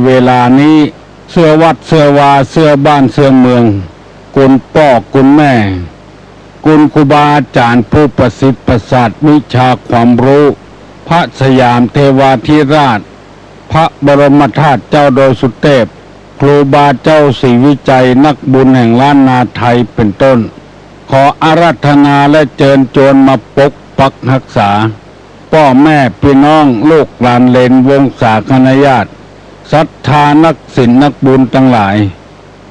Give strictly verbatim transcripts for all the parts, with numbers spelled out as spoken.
เวลานี้ เสื้อวัดเสื้อวา เสื้อบ้านเสื้อเมือง คุณป้อคุณแม่ คุณครูบาอาจ๋ารย์ผู้ประสิทธิ์ประสาทวิชาความรู้ พระสยามเทวาธิราช พระบรมธาตุเจ้าดอยสุเทพ ครูบาเจ้าศรีวิชัย นักบุญแห่งล้านนาไทยเป็นต้น ขออาราธนาและเจิญจวนมาปกปักฮักษา ป้อแม่ปี้น้องลูกหลานเหลนวงศาคณาญาติ ศรัทธานักศีลนักบุญตังหลาย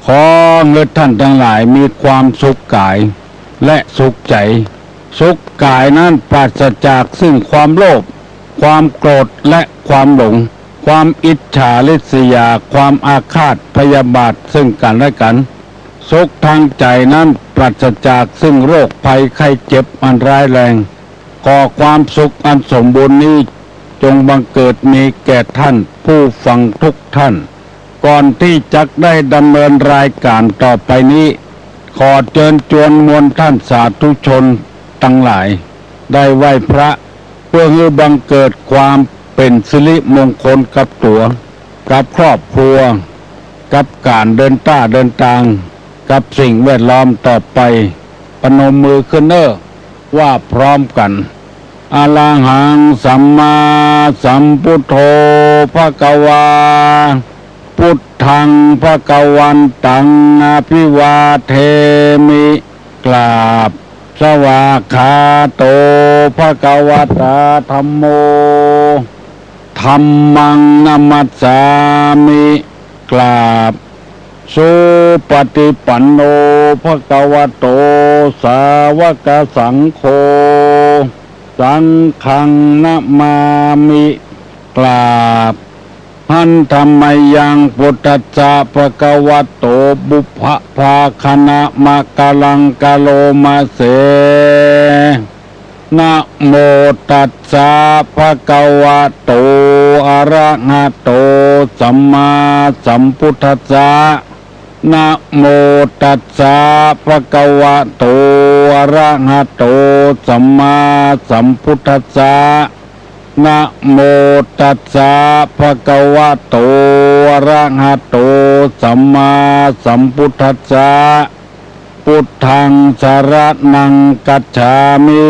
ขอหื้อต้านตังหลายมีความสุขก๋ายและสุขใจ๋ สุขก๋ายนั้นปราศจากซึ่งความโลภ ความโกรธและความหลง ความอิจฉาริษยา ความอาฆาตพยาบาทซึ่งกั๋นและกั๋น สุขตางใจ๋นั้นปราศจากซึ่งโรคภัยไข้เจ็บอันร้ายแรง ขอความสุขอันสมบูรณ์นี้ จงบังเกิดมีแก่ต้านผู้ฟังทุกต้าน ก่อนตี้จักได้ดำเนินรายก๋านต่อไปนี้ ขอเจิญจวนมวลต้านสาธุชนตังหลาย ได้ไหว้พระ เปื้อหื้อบังเกิดความเป๋นสิริมงคลกับตั๋ว กับครอบครัว กับก๋านเดินต้าเดินตาง กับสิ่งแวดล้อมต่อไป ปนมมือขึ้นเน่อ ว่าพร้อมกั๋น อะระหังสัมมาสัมพุทโธ ภะคะวา พุทธัง ภะคะวันตัง อะภิวาเทมิ กราบ สวากขาโต ภะคะวะตา ธัมโม ธัมมัง นะมัสสามิ กราบ สุปะฏิปันโน ภะคะวะโต สาวกสังโฆ สังฆัง นะมามิ กราบ หันธะมะยัง พุทธัสสะ ภะคะวะโต ปุพพะภาคะนะมะกะลังกะโลมะเส นะโมตัสสะ ภะคะวะโต อะระหะโต สัมมาสัมพุทธัสสะ นะโมตัสสะ ภะคะวะโต อะระหะโต สัมมาสัมพุทธัสสะ นะโมตัสสะ ภะคะวะโต อะระหะโต สัมมาสัมพุทธัสสะ พุทธัง สะระณัง กัจฉามิ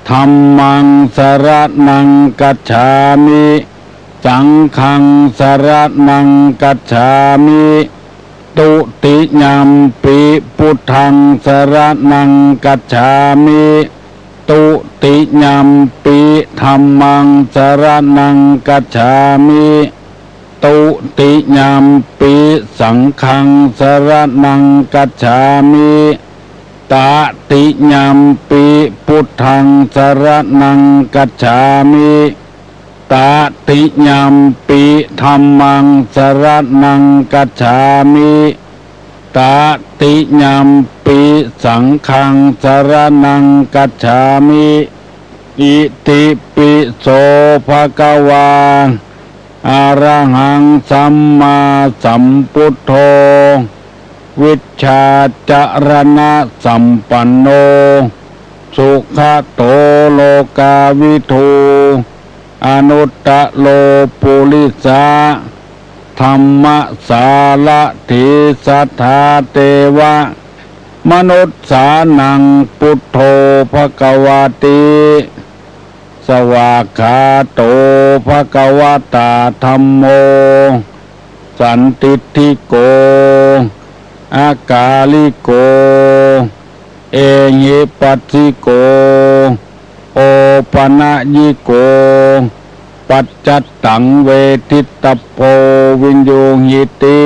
ธัมมัง สะระณัง กัจฉามิ สังฆัง สะระณัง กัจฉามิ ตุติยัมปิ พุทธัง สะระณัง กัจฉามิ ตุติยัมปิ ธัมมัง สะระณัง กัจฉามิ ตุติยัมปิ สังฆัง สะระณัง กัจฉามิ ตะติยัมปิ พุทธัง สะระณัง กัจฉามิ ตะติยัมปิ ธัมมัง สะระณัง กัจฉามิ ตะติยัมปิ สังฆัง สะระณัง กัจฉามิ อิติปิโส ภะคะวา อะระหัง สัมมาสัมพุทโธ วิชชาจะรณะสัมปันโน สุขะโต โลกาวิทู อนุตตะโร ปุริสะ ธัมมะสารถี สัทธา เตวะ มนุสสานัง พุทโธ ภะคะวาติ สวากขาโต ภะคะวะตา ธัมโม สันทิฏฐิโก อะกาลิโก เอหิปัสสิโก โอปะนะยิโก ปัจจัตตัง เวทิตตะโพ วินยูหิติ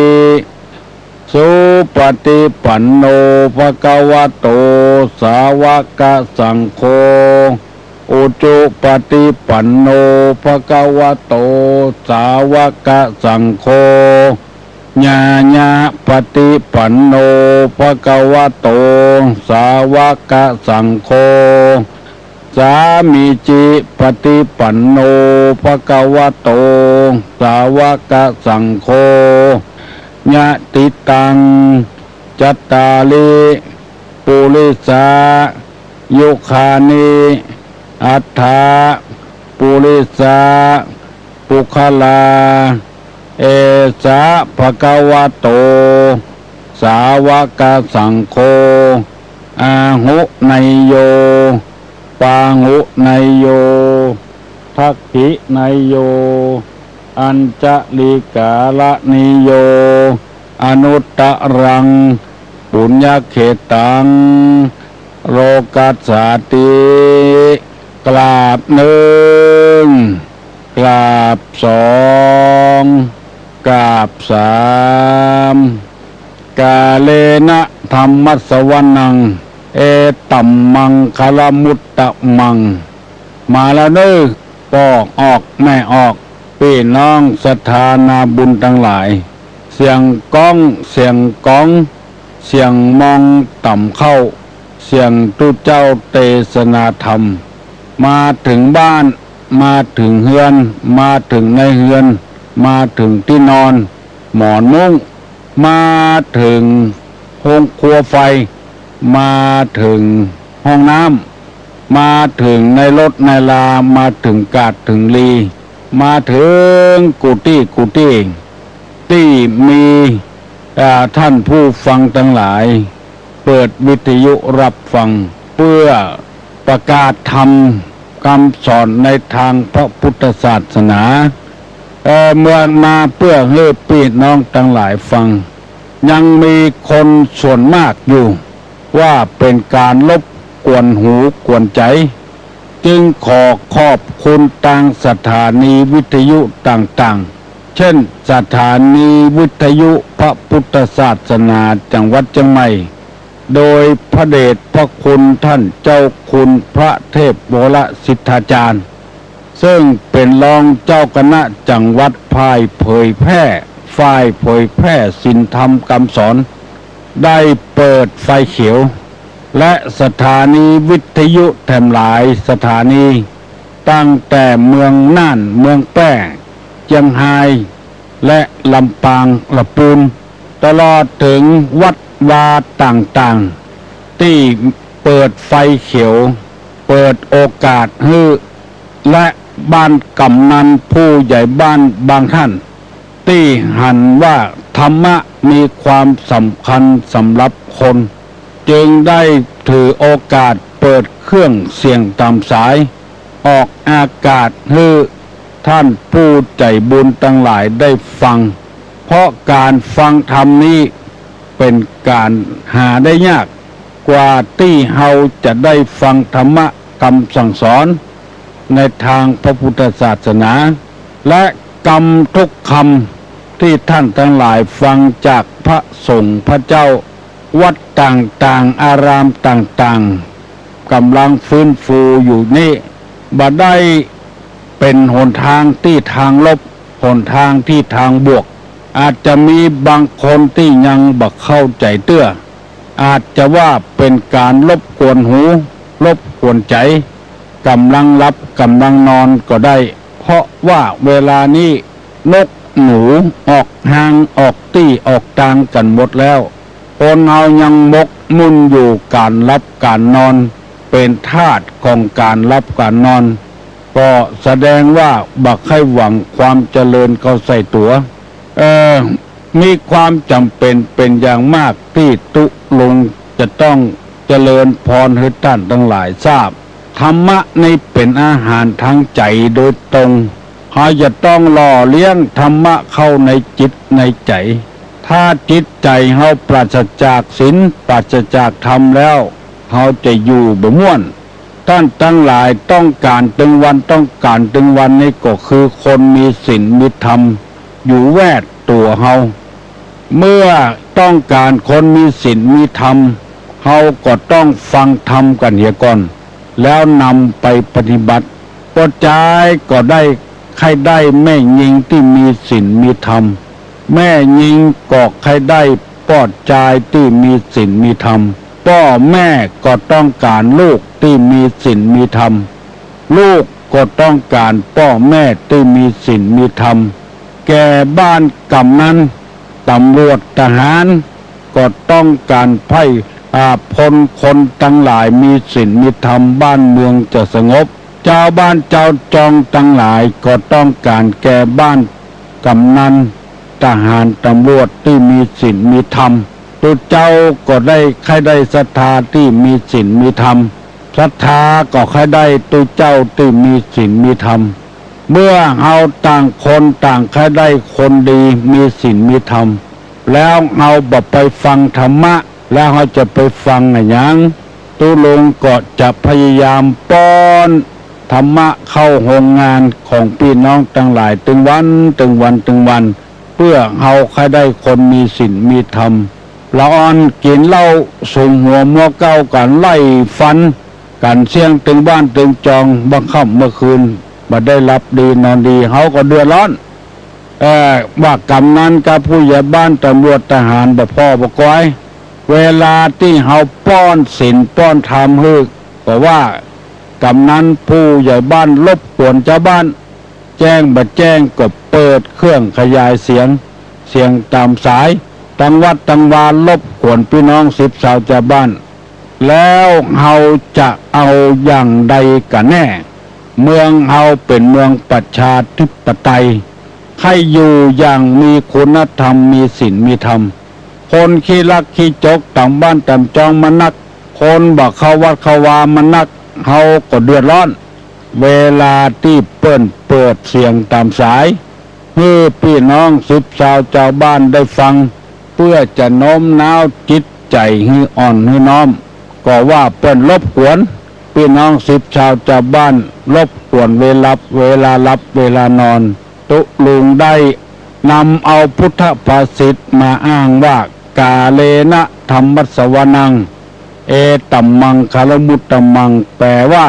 สุปะฏิปันโน ภะคะวะโต สาวกสังโฆ อุจุปะฏิปันโน ภะคะวะโต สาวกสังโฆ ญาณะปะฏิปันโน ภะคะวะโต สาวกสังโฆ สามีจิปะฏิปันโน ภะคะวะโต สาวกสังโฆ ยะติตัง จัตตาริ ปุริสา ยุคานิ อัตถะ ปุริสะ ปุคคลา เอสะ ภะคะวะโต สาวะกะสังโฆ อาหุเนยโย ปาหุเนยโย ทักขิเนยโย อัญชะลีกาละเนยโย อนุตตะรัง ปุญญะเขตัง โลกัสสาติ กราบนึ่ง กราบสอง กราบสาม กาเลนะธัมมัสสวนัง เอตัมมังคะละมุตตะมัง มาแล้วเน้อ ป้อออกแม่ออก ปี้น้องศรัทธานาบุญตังหลาย เสียงก๊อง เสียงก๋อง เสียงมองต่ำเข้า เสียงตุ๊เจ้าเตสนาธรรม มาเถิงบ้าน มาเถิงเฮือน มาเถิงในเฮือน มาเถิงตี้นอน หมอนมุ้ง มาเถิงโฮงครัวไฟ มาเถิงห้องน้ำ มาเถิงในรถในลา มาเถิงกาดเถิงลี มาเถิงกู้ตี้กู้ตี้ ตี้มี อ่า ท่านผู้ฟังตังหลาย เปิดวิทยุฮับฟัง เปื้อประกาศธรรมกำสอนในตางพระปุทธศาสนา เอ่อ เมือมาเปื้อหื้อปี้น้องตังหลายฟัง ยังมีคนส่วนมากอยู่ ว่าเป๋นก๋านรบกวนหูกวนใจ๋ จึงขอขอบคุณตางสถานีวิทยุต่างๆ เจ้น สถานีวิทยุพระปุทธศาสนาจังหวัดเจียงใหม่ โดยพระเดชพระคุณต้านเจ้าคุณพระเทพวรสิทธาจารย์ เซิ่งเป๋นรองเจ้าคณะจังหวัดฝ่ายเผยแพร่ ฝ่ายเผยแพร่ศีลธรรมกำสอน ได้เปิดไฟเขียว และสถานีวิทยุแถมหลายสถานี ตั้งแต่เมืองน่าน เมืองแป้ เจียงฮาย และลำปาง ละปูน ตลอดเถิงวัดวาต่างๆ ตี้เปิดไฟเขียว เปิดโอกาสหื้อ และบ้านกำนันผู้ใหญ่บ้านบางท่าน ตี้หันว่าธรรมะมีความสำคัญสำหรับคน จึงได้ถือโอกาสเปิดเครื่องเสียงตามสาย ออกอากาศหื้อท่านผู้ใจ๋บุญตังหลายได้ฟัง เพราะก๋านฟังธรรมนี้เป๋นก๋านหาได้ยาก กว่าตี้เฮาจะได้ฟังธรรมะกำสั่งสอนในตางพระปุทธศาสนา และกำทุกกำตี้ต้านตังหลายฟังจากพระสงฆ์พระเจ้า วัดต่างๆ อารามต่างๆ ก่ำลังฟื้นฟูอยู่นี้ บ่ได้เป๋นหนตางตี้ตางลบ หนตางตี้ตางบวก อาจจะมีบางคนตี้ยังบ่เข้าใจ๋เตื้อ อาจจะว่าเป๋นก๋านรบกวนหู รบกวนใจ๋ ก่ำลังหลับก่ำลังนอนก็ได้ เพราะว่าเวลานี้นกหนูออกฮางออกตี้ออกตางกั๋นหมดแล้ว คนเฮายังหมกมุ่นอยู่ก๋านหลับก๋านนอน เป๋นทาสของก๋านหลับก๋านนอน ก็แสดงว่าบ่ใค่หวังความเจริญเข้าใส่ตั๋ว เอ่อ มีความจ๋ำเป๋นเป๋นอย่างมากตี้ตุ๊ลุงจะต้องเจริญพรหื้อต้านตังหลายทราบ ธรรมะนี้เป๋นอาหารตางใจ๋โดยตรง เฮาจะต้องหล่อเลี้ยงธรรมะเข้าในจิตในใจ๋ ถ้าจิตใจ๋เฮาปราศจากศีล ปราศจากธรรมแล้ว เฮาจะอยู่บ่ม่วน ต้านตังหลายต้องก๋านตึงวัน ต้องก๋านตึงวันนี้ก็คือคนมีศีลมีธรรมอยู่แวดตั๋วเฮา เมื่อต้องก๋านคนมีศีลมีธรรม เฮาก็ต้องฟังธรรมกั๋นเหียก่อน แล้วนำไปปฏิบัติ ป้อจายก็ได้ใค่ได้แม่ญิงตี้มีศีลมีธรรม แม่ญิงก็ใค่ได้ป้อจายตี้มีศีลมีธรรม ป้อแม่ก็ต้องก๋านลูกตี้มีศีลมีธรรม ลูกก็ต้องก๋านป้อแม่ตี้มีศีลมีธรรม แก่บ้านกำนัน ตำรวจทหาร ก็ต้องก๋านไพร่ อ่า พลคนตังหลายมีศีลมีธรรม บ้านเมืองจะสงบ จาวบ้านจาวจองตังหลายก็ต้องก๋านแก่บ้านกำนัน ทหารตำรวจตี้มีศีลมีธรรม ตุ๊เจ้าก็ได้ใค่ได้ศรัทธาตี้มีศีลมีธรรม ศรัทธาก็ใค่ได้ตุ๊เจ้าตี้มีศีลมีธรรม เมื่อเฮาต่างคนต่างใค่ได้คนดีมีศีลมีธรรม แล้วเฮาบ่ไปฟังธรรมะ แล้วเฮาจะไปฟังอะหยัง ตุ๊ลุงก็จะพยายามป้อนธรรมะเข้าโฮงงานของปี้น้องตังหลายตึงวัน ตึงวัน ตึงวัน เปื้อเฮาใค่ได้คนมีศีลมีธรรม ละอ่อนกิ๋นเหล้าสุมหัวมัวเก๊ากั๋น ไล่ฟันกั๋นเสี้ยงตึงบ้านตึงจอง บางค่ำเมื่อคืน บ่ได้หลับดีนอนดี เฮาก็เดือดร้อน เอ่อ ว่ากำนันกับผู้ใหญ่บ้าน ตำรวจ ทหาร บ่พ่อบ่กอย เวลาตี้เฮาป้อนศีลป้อนธรรมหื้อ ก็ว่ากำนันผู้ใหญ่บ้านรบกวนจาวบ้าน แจ้งบ่แจ้งก็เปิดเครื่องขยายเสียง เสียงต๋ามสาย ตังวัดตังวารบกวนปี้น้องสิบซาวจาวบ้าน แล้วเฮาจะเอาอย่างใดกั๋นแน่ เมืองเฮาเป๋นเมืองประชาธิปไตย ใค่อยู่อย่างมีคุณธรรม มีศีลมีธรรม คนขี้ลักขี้จกต๋ามบ้านต๋ามจองมานัก คนบ่เข้าวัดเข้าวามานัก เฮาก็เดือดร้อน เวลาตี้เปิ้นเปิดเสียงต๋ามสาย หื้อปี้น้องสิบซาวจาวบ้านได้ฟัง เปื้อจะโน้มน้าวจิตใจ๋หื้ออ่อนหื้อน้อม ก็ว่าเปิ้นรบกวนปี้น้องสิบซาวจาวบ้าน รบกวนเวลับ เวลาหลับเวลานอน ตุ๊ลุงได้นำเอาพุทธภาษิตมาอ้างว่า กาเลนะธัมมัสสวนัง เอตัมมังคลมุตตมัง แปลว่า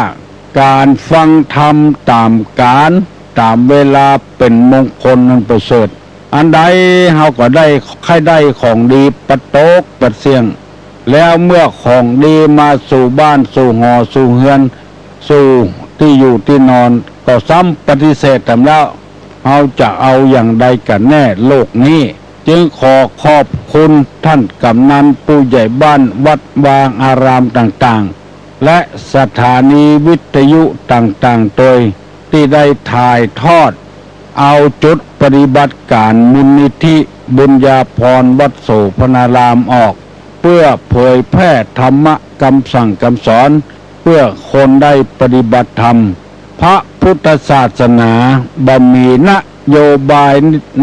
ก๋านฟังธรรมต๋ามกาล ต๋ามเวลาเป๋นมงคลอันประเสริฐ อันใดเฮาก็ได้ ใค่ได้ของดีปะโตกปะเสี้ยง แล้วเมื่อของดีมาสู่บ้านสู่หอสู่เฮือน สู่ตี้อยู่ตี้นอน ก็ซ้ำปฏิเสธแถมแล้ว เฮาจะเอาอย่างใดกั๋นแน่โลกนี้ จึงขอขอบคุณต้านก๋ำนันผู้ใหญ่บ้านวัดวาอารามต่างๆ และสถานีวิทยุต่างๆ ตวย ตี้ได้ถ่ายทอดเอาจุดปฏิบัติก๋านมูลนิธิบุญญาภรณ์วัดโสภณารามออก เปื้อเผยแพร่ธรรมะกำสั่งกำสอน เปื้อคนได้ปฏิบัติธรรม พระพุทธศาสนาบ่มีนโยบาย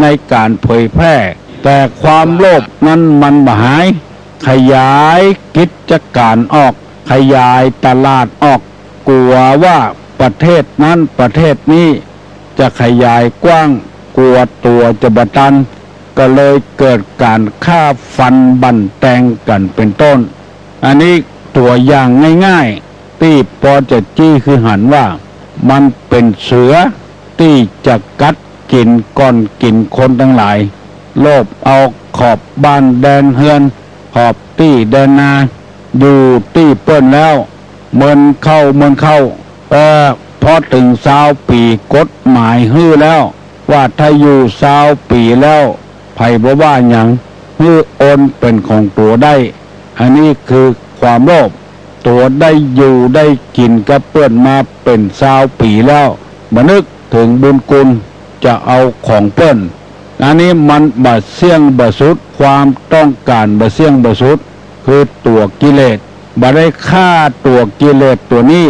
ในก๋านเผยแพร่ แต่ความโลภนั้นมันบ่หาย ขยายกิจก๋านออก ขยายตลาดออก กั๋วว่าประเทศนั้นประเทศนี้จะขยายกว้าง กั๋วตั๋วจะบ่ตัน ก็เลยเกิดก๋านฆ่าฟันบั่นแตงกั๋นเป๋นต้น อันนี้ตั๋วอย่างง่ายๆ ตี้ปอจะจี้หื้อหันว่า มันเป๋นเสือตี้จะกัดกิ๋นก่อนกิ๋นคนตังหลาย โลภเอาขอบบ้านแดนเฮือน ขอบตี้แดนนา อยู่ตี้เปิ้นแล้ว เมินเข้า เมินเข้า เอ่อ พอเถิงซาวปี๋ กฎหมายหื้อแล้ว ว่าถ้าอยู่ซาวปี๋แล้ว ใผบ่ว่าหยัง หื้อโอนเป๋นของตั๋วได้ อันนี้คือความโลภ ตั๋วได้อยู่ได้กิ๋นกับเปิ้นมาเป๋นซาวปี๋แล้ว บ่นึกเถิงบุญคุณ จะเอาของเปิ้น อันนี้มันบ่เสี้ยงบ่สุด ความต้องก๋านบ่เสี้ยงบ่สุด คือตั๋วกิเลส บ่ได้ฆ่าตั๋วกิเลสตั๋วนี้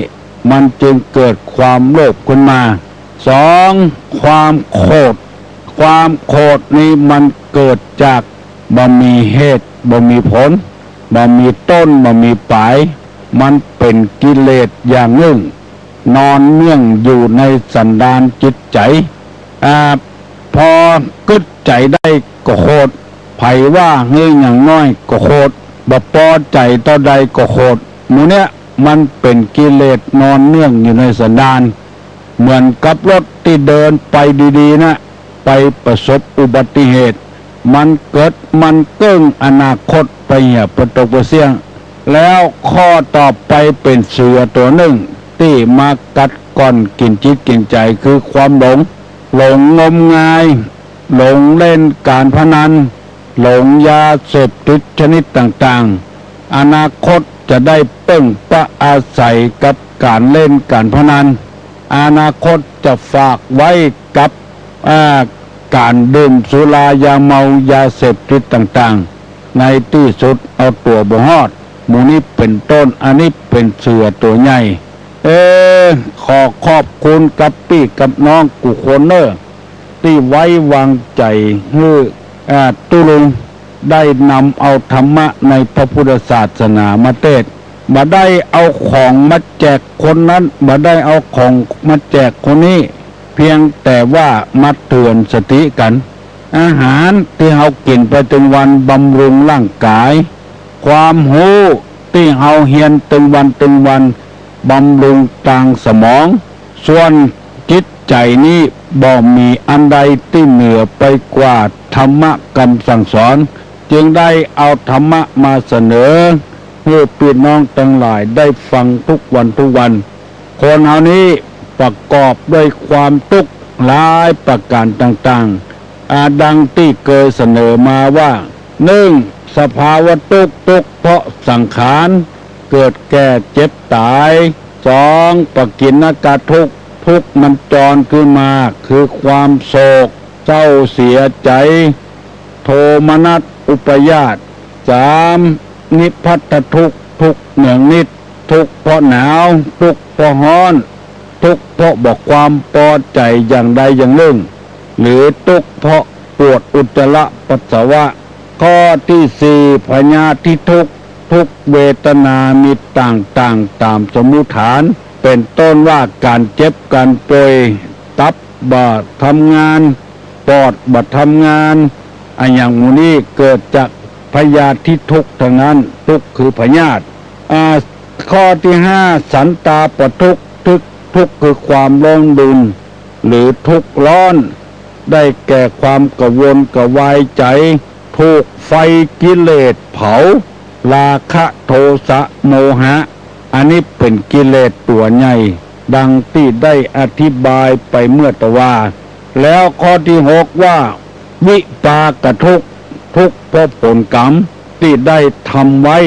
มันจึงเกิดความโลภขึ้นมา สอง ความโขด ความโขดนี้มันเกิดจากบ่มีเหตุ บ่มีผล บ่มีต้น บ่มีป๋าย มันเป๋นกิเลสอย่างนึ่ง นอนเนื่องอยู่ในสันดานจิตใจ๋ อ่า ปอกึ๊ดใจ๋ได้ก็โขด ใผว่าหื้อหยังน้อยก็โขด บ่ปอใจ๋เต้าใดก็โขด หมู่เนี้ยมันเป๋นกิเลสนอนเนื่องอยู่ในสันดาน เหมือนกับรถตี้เดินไปดีๆ นะ ไปประสบอุบัติเหตุ มันเกิดมันเกิ้ง อนาคตไปเหียบ่ตกบ่เสี้ยง แล้วข้อต่อไปเป๋นเสือตั๋วนึ่ง ตี้มากัดก่อนกิ๋นจิตกิ๋นใจ๋ คือความหลง หลงงมงาย หลงเล่นก๋านพนัน หลงยาเสพติดชนิดต่างๆ อนาคตจะได้เปิ้งปะอาศัยกับก๋านเล่นก๋านพนัน อนาคตจะฝากไว้กับ อ่า ก๋านดื่มสุรายาเมายาเสพติดต่างๆ ในตี้สุดเอาตั๋วบ่ฮอด หมู่นี้เป๋นต้น อันนี้เป๋นเสือตั๋วใหญ่ เอ ขอขอบคุณกับปี้กับน้องกู้คนเน่อ ตี้ไว้วางใจ๋หื้อ อ่า ตุ๊ลุงได้นำเอาธรรมะในพระพุทธศาสนามาเตศน์ บ่ได้เอาของมาแจกคนนั้น บ่ได้เอาของมาแจกคนนี้ เพียงแต่ว่ามาเตื๋อนสติกั๋น อาหารตี้เฮากิ๋นไปตึงวันบำรุงร่างก๋าย ความฮู้ตี้เฮาเฮียนตึงวันตึงวันบำรุงตางสมอง ส่วนจิตใจ๋นี้บ่มีอันใดตี้เหนือไปกว่าธรรมะกำสั่งสอน จึงได้เอาธรรมะมาเสนอหื้อปี้น้องตังหลายได้ฟังทุกวันทุกวัน คนเฮานี้ประกอบด้วยความตุ๊กข์หลายประก๋านต่างๆ อ่า ดังตี้เกยเสนอมาว่า นึ่ง สภาวะตุ๊กข์ ตุ๊กข์เพราะสังขาร เกิดแก่เจ็บต๋าย สอง ปกิณณกทุกข์ ทุกข์มันจรขึ้นมา คือความโศกเศร้าเสียใจ๋ โทมนัสอุปาทาน สาม นิพพัททุกข์ ทุกข์เนืองนิด ทุกข์เพราะหนาว ทุกข์เพราะฮ้อน ทุกข์เพราะบ่ความปอใจ๋อย่างใดอย่างนึ่ง หรือตุ๊กข์เพราะปวดอุจจาระปัสสาวะ ข้อตี้สี่ พยาธิทุกข์ ทุกข์เวทนามีต่างๆ ต๋ามสมมุติฐาน เป๋นต้นว่าก๋านเจ็บก๋านป่วย ตับบ่ทำงาน ปอดบ่ทำงาน อะหยังหมู่นี้เกิดจากพยาธิทุกข์ตังนั้น ตุ๊กข์คือพยาธิ อ่า ข้อตี้ห้า สันตาปทุกข์ ทุกข์ ทุกข์คือความร้อนรน หรือทุกข์ร้อน ได้แก่ความกระวนกระวายใจ๋ ถูกไฟกิเลสเผา ราคะ โทสะ โมหะ อันนี้เป๋นกิเลสตั๋วใหญ่ ดังตี้ได้อธิบายไปเมื่อตะวา แล้วข้อตี้หกว่า วิปากทุกข์ ทุกข์เพราะผลกรรมตี้ได้ทำไว้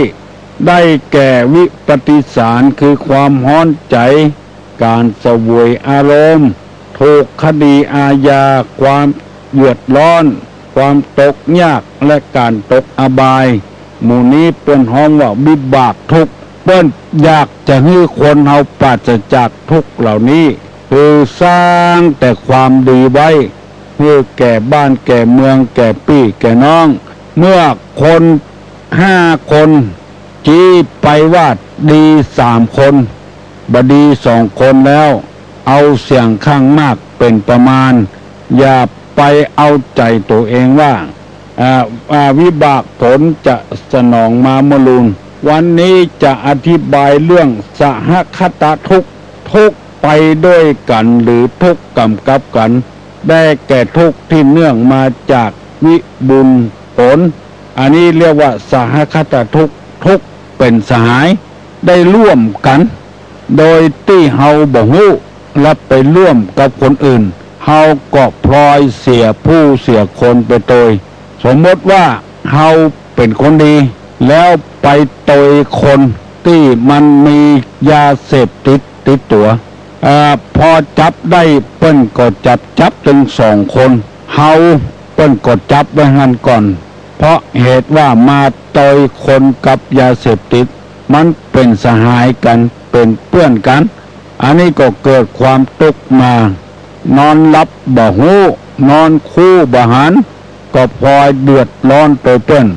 ได้แก่วิปฏิสาร คือความฮ้อนใจ๋ ก๋านเสวยอารมณ์ ถูกคดีอาญา ความเดือดร้อน ความตกยาก และก๋านตกอบาย หมู่นี้เปิ้นฮ้องว่าวิบากทุกข์ เปิ้นอยากจะหื้อคนเฮาปราศจากทุกข์เหล่านี้ คือสร้างแต่ความดีไว้ หื้อแก่บ้านแก่เมือง แก่ปี้แก่น้อง เมื่อคนห้าคน จี๊ไปว่าดีสามคน บ่ดีสองคนแล้ว เอาเสียงข้างมากเป๋นประมาณ อย่าไปเอาใจ๋ตั๋วเองว่า อ่า อ่า วิบากผลจะสนองมาเมื่อลูน วันนี้จะอธิบายเรื่องสหคตทุกข์ ทุกข์ไปด้วยกั๋น หรือทุกข์ก๋ำกับกั๋น ได้แก่ทุกข์ตี้เนื่องมาจากวิบุญผล อันนี้เรียกว่าสหคตทุกข์ ทุกข์เป๋นสหาย ได้ร่วมกั๋น โดยตี้เฮาบ่ฮู้ และไปร่วมกับคนอื่น เฮาก็พลอยเสียผู้เสียคนไปโตย สมมติว่าเฮาเป๋นคนดี แล้วไปโตยคนตี้มันมียาเสพติดติดตั๋ว เอ่อ พอจับได้เปิ้นก็จับ จับตึงสองคน เฮาเปิ้นก็จับไว้หั้นก่อน เพราะเหตุว่ามาโตยคนกับยาเสพติด มันเป๋นสหายกั๋น เป๋นเปื้อนกั๋น อันนี้ก็เกิดความตุ๊กข์มา นอนหลับบ่ฮู้ นอนคูบ่หัน ก็พลอยเดือดร้อนโตยเปิ้น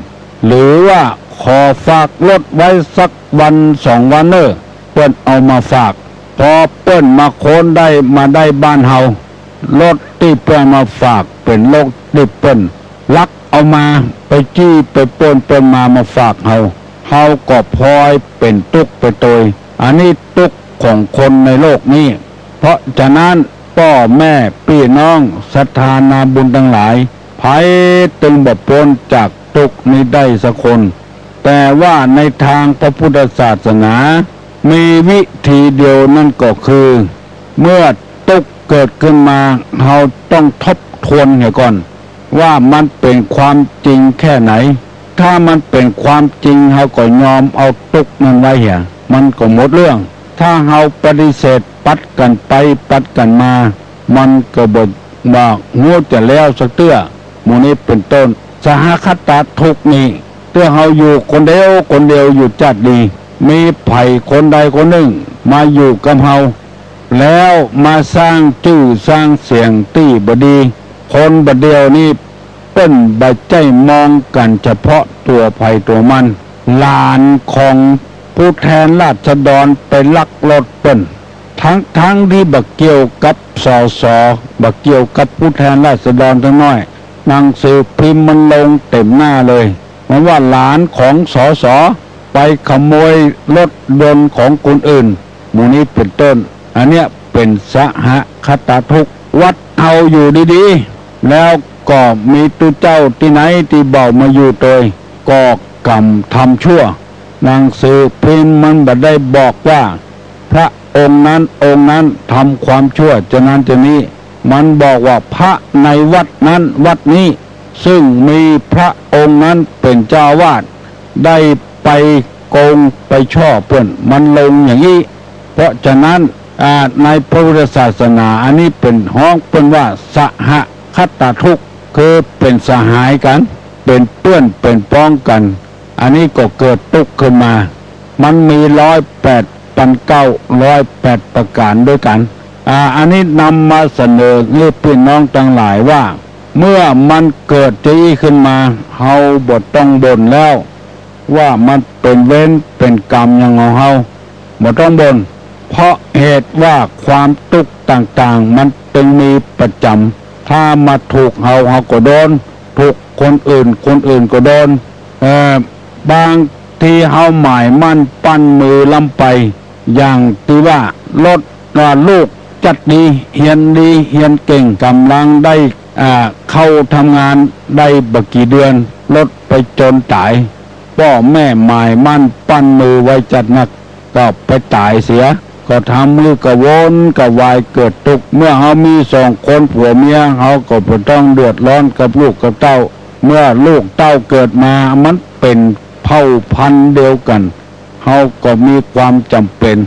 หรือว่าขอฝากรถไว้สักวันสองวันเน่อ เปิ้นเอามาฝาก พอเปิ้นมาค้นได้ มาได้บ้านเฮา รถตี้เปิ้นมาฝากเป๋นรถตี้เปิ้นลักเอามา ไปจี้ไปปล้นเปิ้นมา มาฝากเฮา เฮาก็พลอยเป๋นตุ๊กข์ไปโตย อันนี้ตุ๊กข์ของคนในโลกนี้ เพราะฉะนั้นป้อแม่ปี้น้องศรัทธานาบุญตังหลาย ใผตึงบ่ป๊นจากตุ๊กข์นี้ได้สักคน แต่ว่าในตางพระพุทธศาสนา มีวิธีเดียวนั้นก็คือ เมื่อตุ๊กข์เกิดขึ้นมา เฮาต้องทบทวนเหียก่อน ว่ามันเป๋นความจริงแค่ไหน ถ้ามันเป๋นความจริง เฮาก็ยอมเอาตุ๊กข์นั้นไว้เหีย มันก็หมดเรื่อง ถ้าเฮาปฏิเสธ ปัดกั๋นไปปัดกั๋นมา มันก็บ่ บ่ฮู้จะแล้วสักเตื้อ หมู่นี้เป๋นต้น สหคตทุกข์นี่ เตื้อเฮาอยู่คนเดียวคนเดียวอยู่จ๊าดนี้ มีใผคนใดคนนึ่งมาอยู่กับเฮา แล้วมาสร้างจื้อสร้างเสียงตี้บ่ดี คนบ่าเดี่ยวนี้เปิ้นบ่ใจ้มองกั๋นเฉพาะตั๋วใผตั๋วมัน หลานของผู้แทนราษฎรไปลักรถเปิ้น ตึงๆ ตี้บ่เกี่ยวกับ สส บ่เกี่ยวกับผู้แทนราษฎรสักหน้อย หนังสือพิมพ์มันลงเต๋มหน้าเลย มันว่าหลานของ สส ไปขโมยรถยนต์ของคนอื่น หมู่นี้เป๋นต้น อันเนี้ยเป๋นสหคตทุกข์ วัดเฮาอยู่ดีๆ แล้วก็มีตุ๊เจ้าตี้ไหนตี้บ่ามาอยู่ตวย ก็กำทำชั่ว หนังสือพิมพ์มันบ่ได้บอกว่า พระองค์นั้นองค์นั้นทำความชั่วจะนั้นจะนี้ มันบอกว่าพระในวัดนั้นวัดนี้ ซึ่งมีพระองค์นั้นเป๋นเจ้าอาวาส ได้ไปโกงไปฉ้อเปิ้น มันลงอย่างอี้ เพราะฉะนั้น อ่า ในพระพุทธศาสนาอันนี้เป๋นฮ้องเปิ้นว่าสหคตทุกข์ คือเป๋นสหายกั๋น เป๋นเปื้อนเป๋นป๊องกั๋น อันนี้ก็เกิดตุ๊กข์ขึ้นมา มันมีร้อยแปดปันเก๊า ร้อยแปดประก๋านด้วยกั๋น อ่า อันนี้นำมาเสนอหื้อปี้น้องตังหลายว่า เมื่อมันเกิดจะอี้ขึ้นมา เฮาบ่ต้องบ่นแล้ว ว่ามันเป๋นเวรเป๋นก๋รรมหยังของเฮา บ่ต้องบ่น เพราะเหตุว่าความตุ๊กข์ต่างๆ มันตึงมีประจ๋ำ ถ้ามาถูกเฮา เฮาก็โดน ถูกคนอื่น คนอื่นก็โดน เอ่อ บางทีเฮาหมายมั่นปั้นมือล้ำไป อย่างตี้ว่า ลด ว่าลูกจัดดี เฮียนดี เฮียนเก่ง ก่ำลังได้ อ่า เข้าทำงานได้บ่กี่เดือน ลดไปจนต๋าย ป้อแม่หมายมั่นปั้นมือไว้จัดนัก ก็ไปต๋ายเสีย ก็ทำหื้อกระวนกระวายเกิดตุ๊กข์ เมื่อเฮามีสองคนผัวเมีย เฮาก็บ่ต้องเดือดร้อนกับลูกกับเต้า เมื่อลูกเต้าเกิดมา มันเป๋นเผ่าพันธุ์เดียวกั๋น เฮาก็มีความจ๋ำเป๋น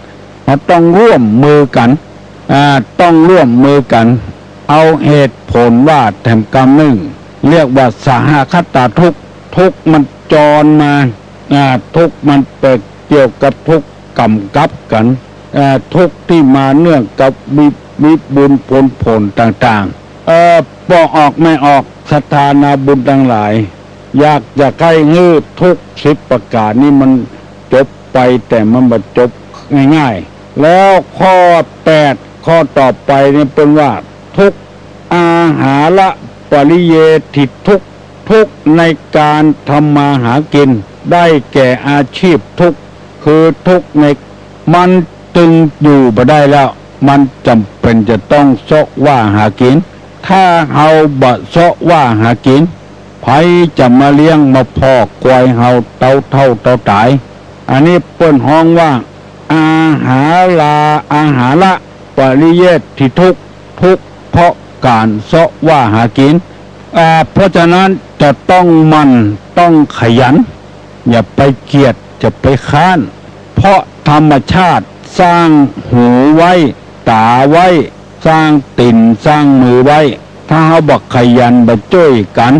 เฮาต้องร่วมมือกั๋น อ่า ต้องร่วมมือกั๋น เอาเหตุผลว่าแถมกำนึ่ง เรียกว่าสหคตทุกข์ ทุกข์มันจรมา อ่า ทุกข์มันไปเกี่ยวกับทุกข์ก๋ำกับกั๋น อ่า ทุกข์ตี้มาเนื่องกับวิ วิบุญผลผลต่างๆ เอ่อ ป้อออกแม่ออก ศรัทธานาบุญตังหลาย อยากจะใค่หื้อทุกข์สิบประก๋านนี้มันจบไป แต่มันบ่จบง่ายๆ แล้วข้อแปด ข้อต่อไปนี่เปิ้นว่า ทุกข์ อาหาระปริเยฐิทุกข์ ทุกข์ในก๋านทำมาหากิ๋น ได้แก่อาชีพทุกข์ คือทุกข์ใน มันตึงอยู่บ่ได้แล้ว มันจ๋ำเป๋นจะต้องเซาะว่าหากิ๋น ถ้าเฮาบ่เซาะว่าหากิ๋น ใผจะมาเลี้ยงมาพอกควายเฮาเต้าเฒ่าเต้าต๋าย อันนี้เปิ้นฮ้องว่า อาหารา อาหาระปริเยฐิทุกข์ ทุกข์เพราะก๋านเซาะว่าหากิ๋น อ่า เพราะฉะนั้นจะต้องหมั่น ต้องขยัน อย่าไปเกียจ อย่าไปคร้าน เพราะธรรมชาติสร้างหูไว้ ต๋าไว้ สร้างตี๋นสร้างมือไว้ ถ้าเฮาบ่ขยันบ่จ้วยกั๋น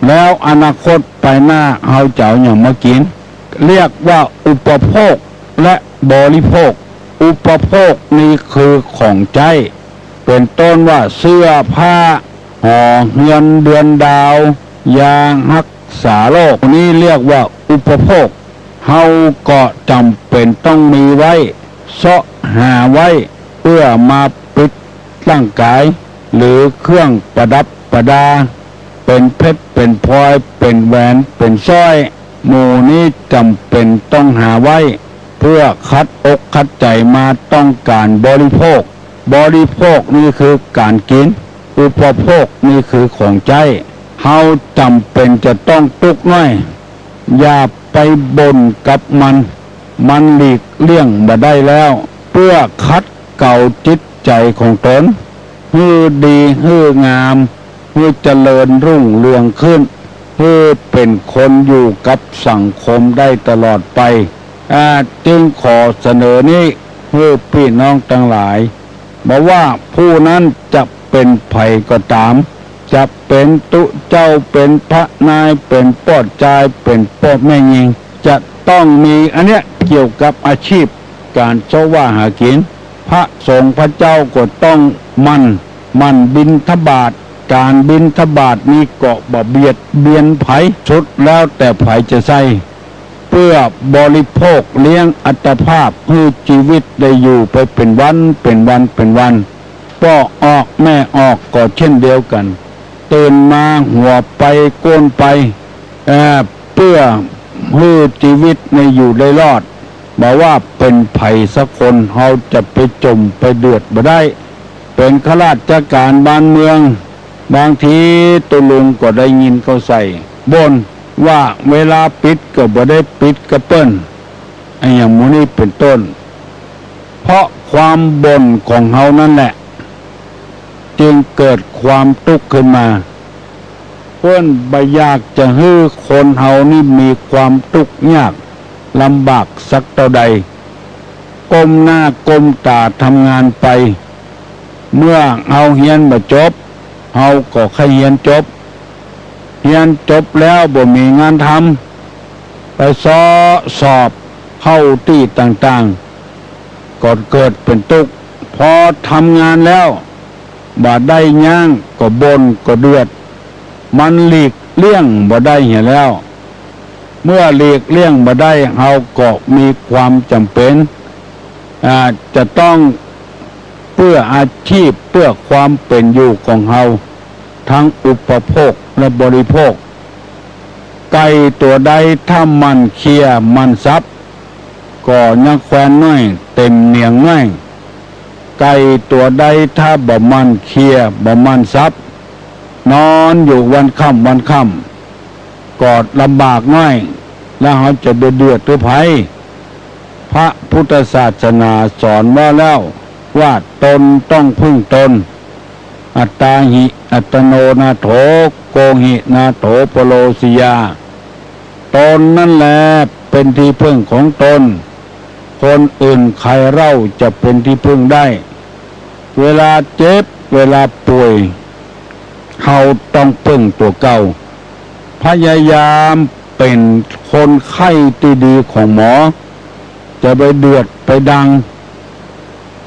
แล้วอนาคตไปหน้าเฮาจะเอาหยังมากิ๋น เรียกว่าอุปโภคและบริโภค อุปโภคนี่คือของใจ๊ เป๋นต้นว่าเสื้อผ้า หอเฮือนเดือนดาว ยาฮักษาโรค นี้เรียกว่าอุปโภค เฮาก็จ๋ำเป๋นต้องมีไว้ เซาะหาไว้ เปื้อมาปิดร่างก๋าย หรือเครื่องประดับประดา เป๋นเพชรเป๋นพลอย เป๋นแหวนเป๋นสร้อย หมู่นี้จ๋ำเป๋นต้องหาไว้ เปื้อขัดอกขัดใจ๋มาต้องก๋านบริโภค บริโภคนี่คือก๋านกิ๋น อุปโภคนี่คือของใจ๊ เฮาจ๋ำเป๋นจะต้องตุ๊กข์น้อย อย่าไปบ่นกับมัน มันหลีกเลี่ยงบ่ได้แล้ว เปื้อขัดเกลาจิตใจ๋ของต๋น หื้อดี หื้องาม หื้อเจริญรุ่งเรืองขึ้น หื้อเป๋นคนอยู่กับสังคมได้ตลอดไป อ่า จึงขอเสนอนี้ หื้อปี้น้องตังหลาย บ่ว่าผู้นั้นจะ เป๋นใผก็ต๋าม จะเป๋นตุ๊เจ้า เป๋นพระนาย เป๋นป้อจาย เป๋นป้อแม่ญิง จะต้องมีอันเนี้ยเกี่ยวกับอาชีพ ก๋านเซาะว่าหากิ๋น พระสงฆ์พระเจ้าก็ต้องหมั่น หมั่นบิณฑบาต ก๋านบิณฑบาตนี้ก็บ่เบียดเบียนใผ สุดแล้วแต่ใผจะใจ๊ เปื้อบริโภคเลี้ยงอัตภาพ หื้อจีวิตได้อยู่ไปเป๋นวัน เป๋นวัน เป๋นวัน ป้อออกแม่ออกก็เช่นเดียวกั๋น ตื่นมาหัวไปก้นไป เอ่อ เปื้อหื้อจีวิตนี้อยู่ได้รอด บ่ว่าเป๋นใผสักคน เฮาจะไปจ๋มไปเดือดบ่ได้ เป๋นข้าราชก๋านบ้านเมือง บางทีตุ๊ลุงก็ได้ยินเขาใส่บ่นว่าเวลาปิดก็บ่ได้ปิดกับเปิ้น อะหยังหมู่นี้เป๋นต้น เพราะความบ่นของเฮานั้นแหละ จึงเกิดความตุ๊กข์ขึ้นมา เปิ้นบ่อยากจะหื้อคนเฮานี้มีความตุ๊กข์ยากลำบากสักเต้าใด ก้มหน้าก้มต๋าทำงานไป เมื่อเฮาเฮียนบ่จบ เฮาก็ใค่เฮียนจบ เฮียนจบแล้วบ่มีงานทำ ไปเซาะสอบเข้าตี้ต่างๆ ก็เกิดเป๋นตุ๊กข์ พอทำงานแล้วบ่ได้หยังก็บ่นก็เดือด มันหลีกเลี่ยงบ่ได้เหียแล้ว เมื่อหลีกเลี่ยงบ่ได้ เฮาก็มีความจ๋ำเป๋น อ่า จะต้องเปื้ออาชีพ เปื้อความเป๋นอยู่ของเฮา ทั้งอุปโภคและบริโภค ไก่ตั๋วใดถ้าหมั่นเคี่ยหมั่นสับ ก็ยังแควนน้อยเต็มเหนียงน้อย ไก่ตั๋วใดถ้าบ่หมั่นเคี่ยบ่หมั่นสับ นอนอยู่วันค่ำวันค่ำ ก็ลำบากน้อย แล้วเฮาจะเดือดเดือดหื้อใผ พระพุทธศาสนาสอนไว้แล้วว่าตนต้องพึ่งตน อัตตาหิ อัตตโนนาโถ โกหินาโถ ปโรสิยา ตนนั่นแหละเป๋นตี้พึ่งของตน คนอื่นใครเล่าจะเป๋นตี้พึ่งได้ เวลาเจ็บ เวลาป่วย เฮาต้องเปิ้งตั๋วเก่า พยายามเป๋นคนไข้ตี้ดีของหมอ จะไปเดือดไปดัง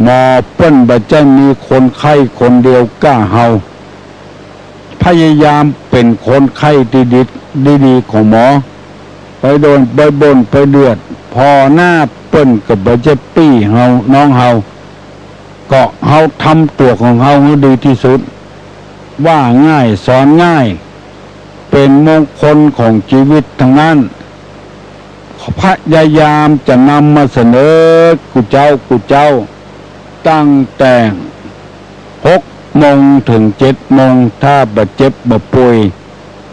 หมอเปิ้นบ่ใจ้มีคนไข้คนเดียวก้าเฮา พยายามเป๋นคนไข้ตี้ดี ดีๆ ของหมอ ไปโดน ไปบ่น ไปเดือด ผ่อหน้าเปิ้นก็บ่ใจ้ปี้เฮา น้องเฮา ก็เฮาทำตั๋วของเฮาหื้อดีตี้สุด ว่าง่ายสอนง่าย เป๋นมงคลของจีวิตตังนั้น พยายามจะนำมาเสนอกู้เจ๊ากู้เจ๊า ตั้งแต่หกโมงเถิงเจ็ดโมง ถ้าบ่เจ็บบ่ป่วย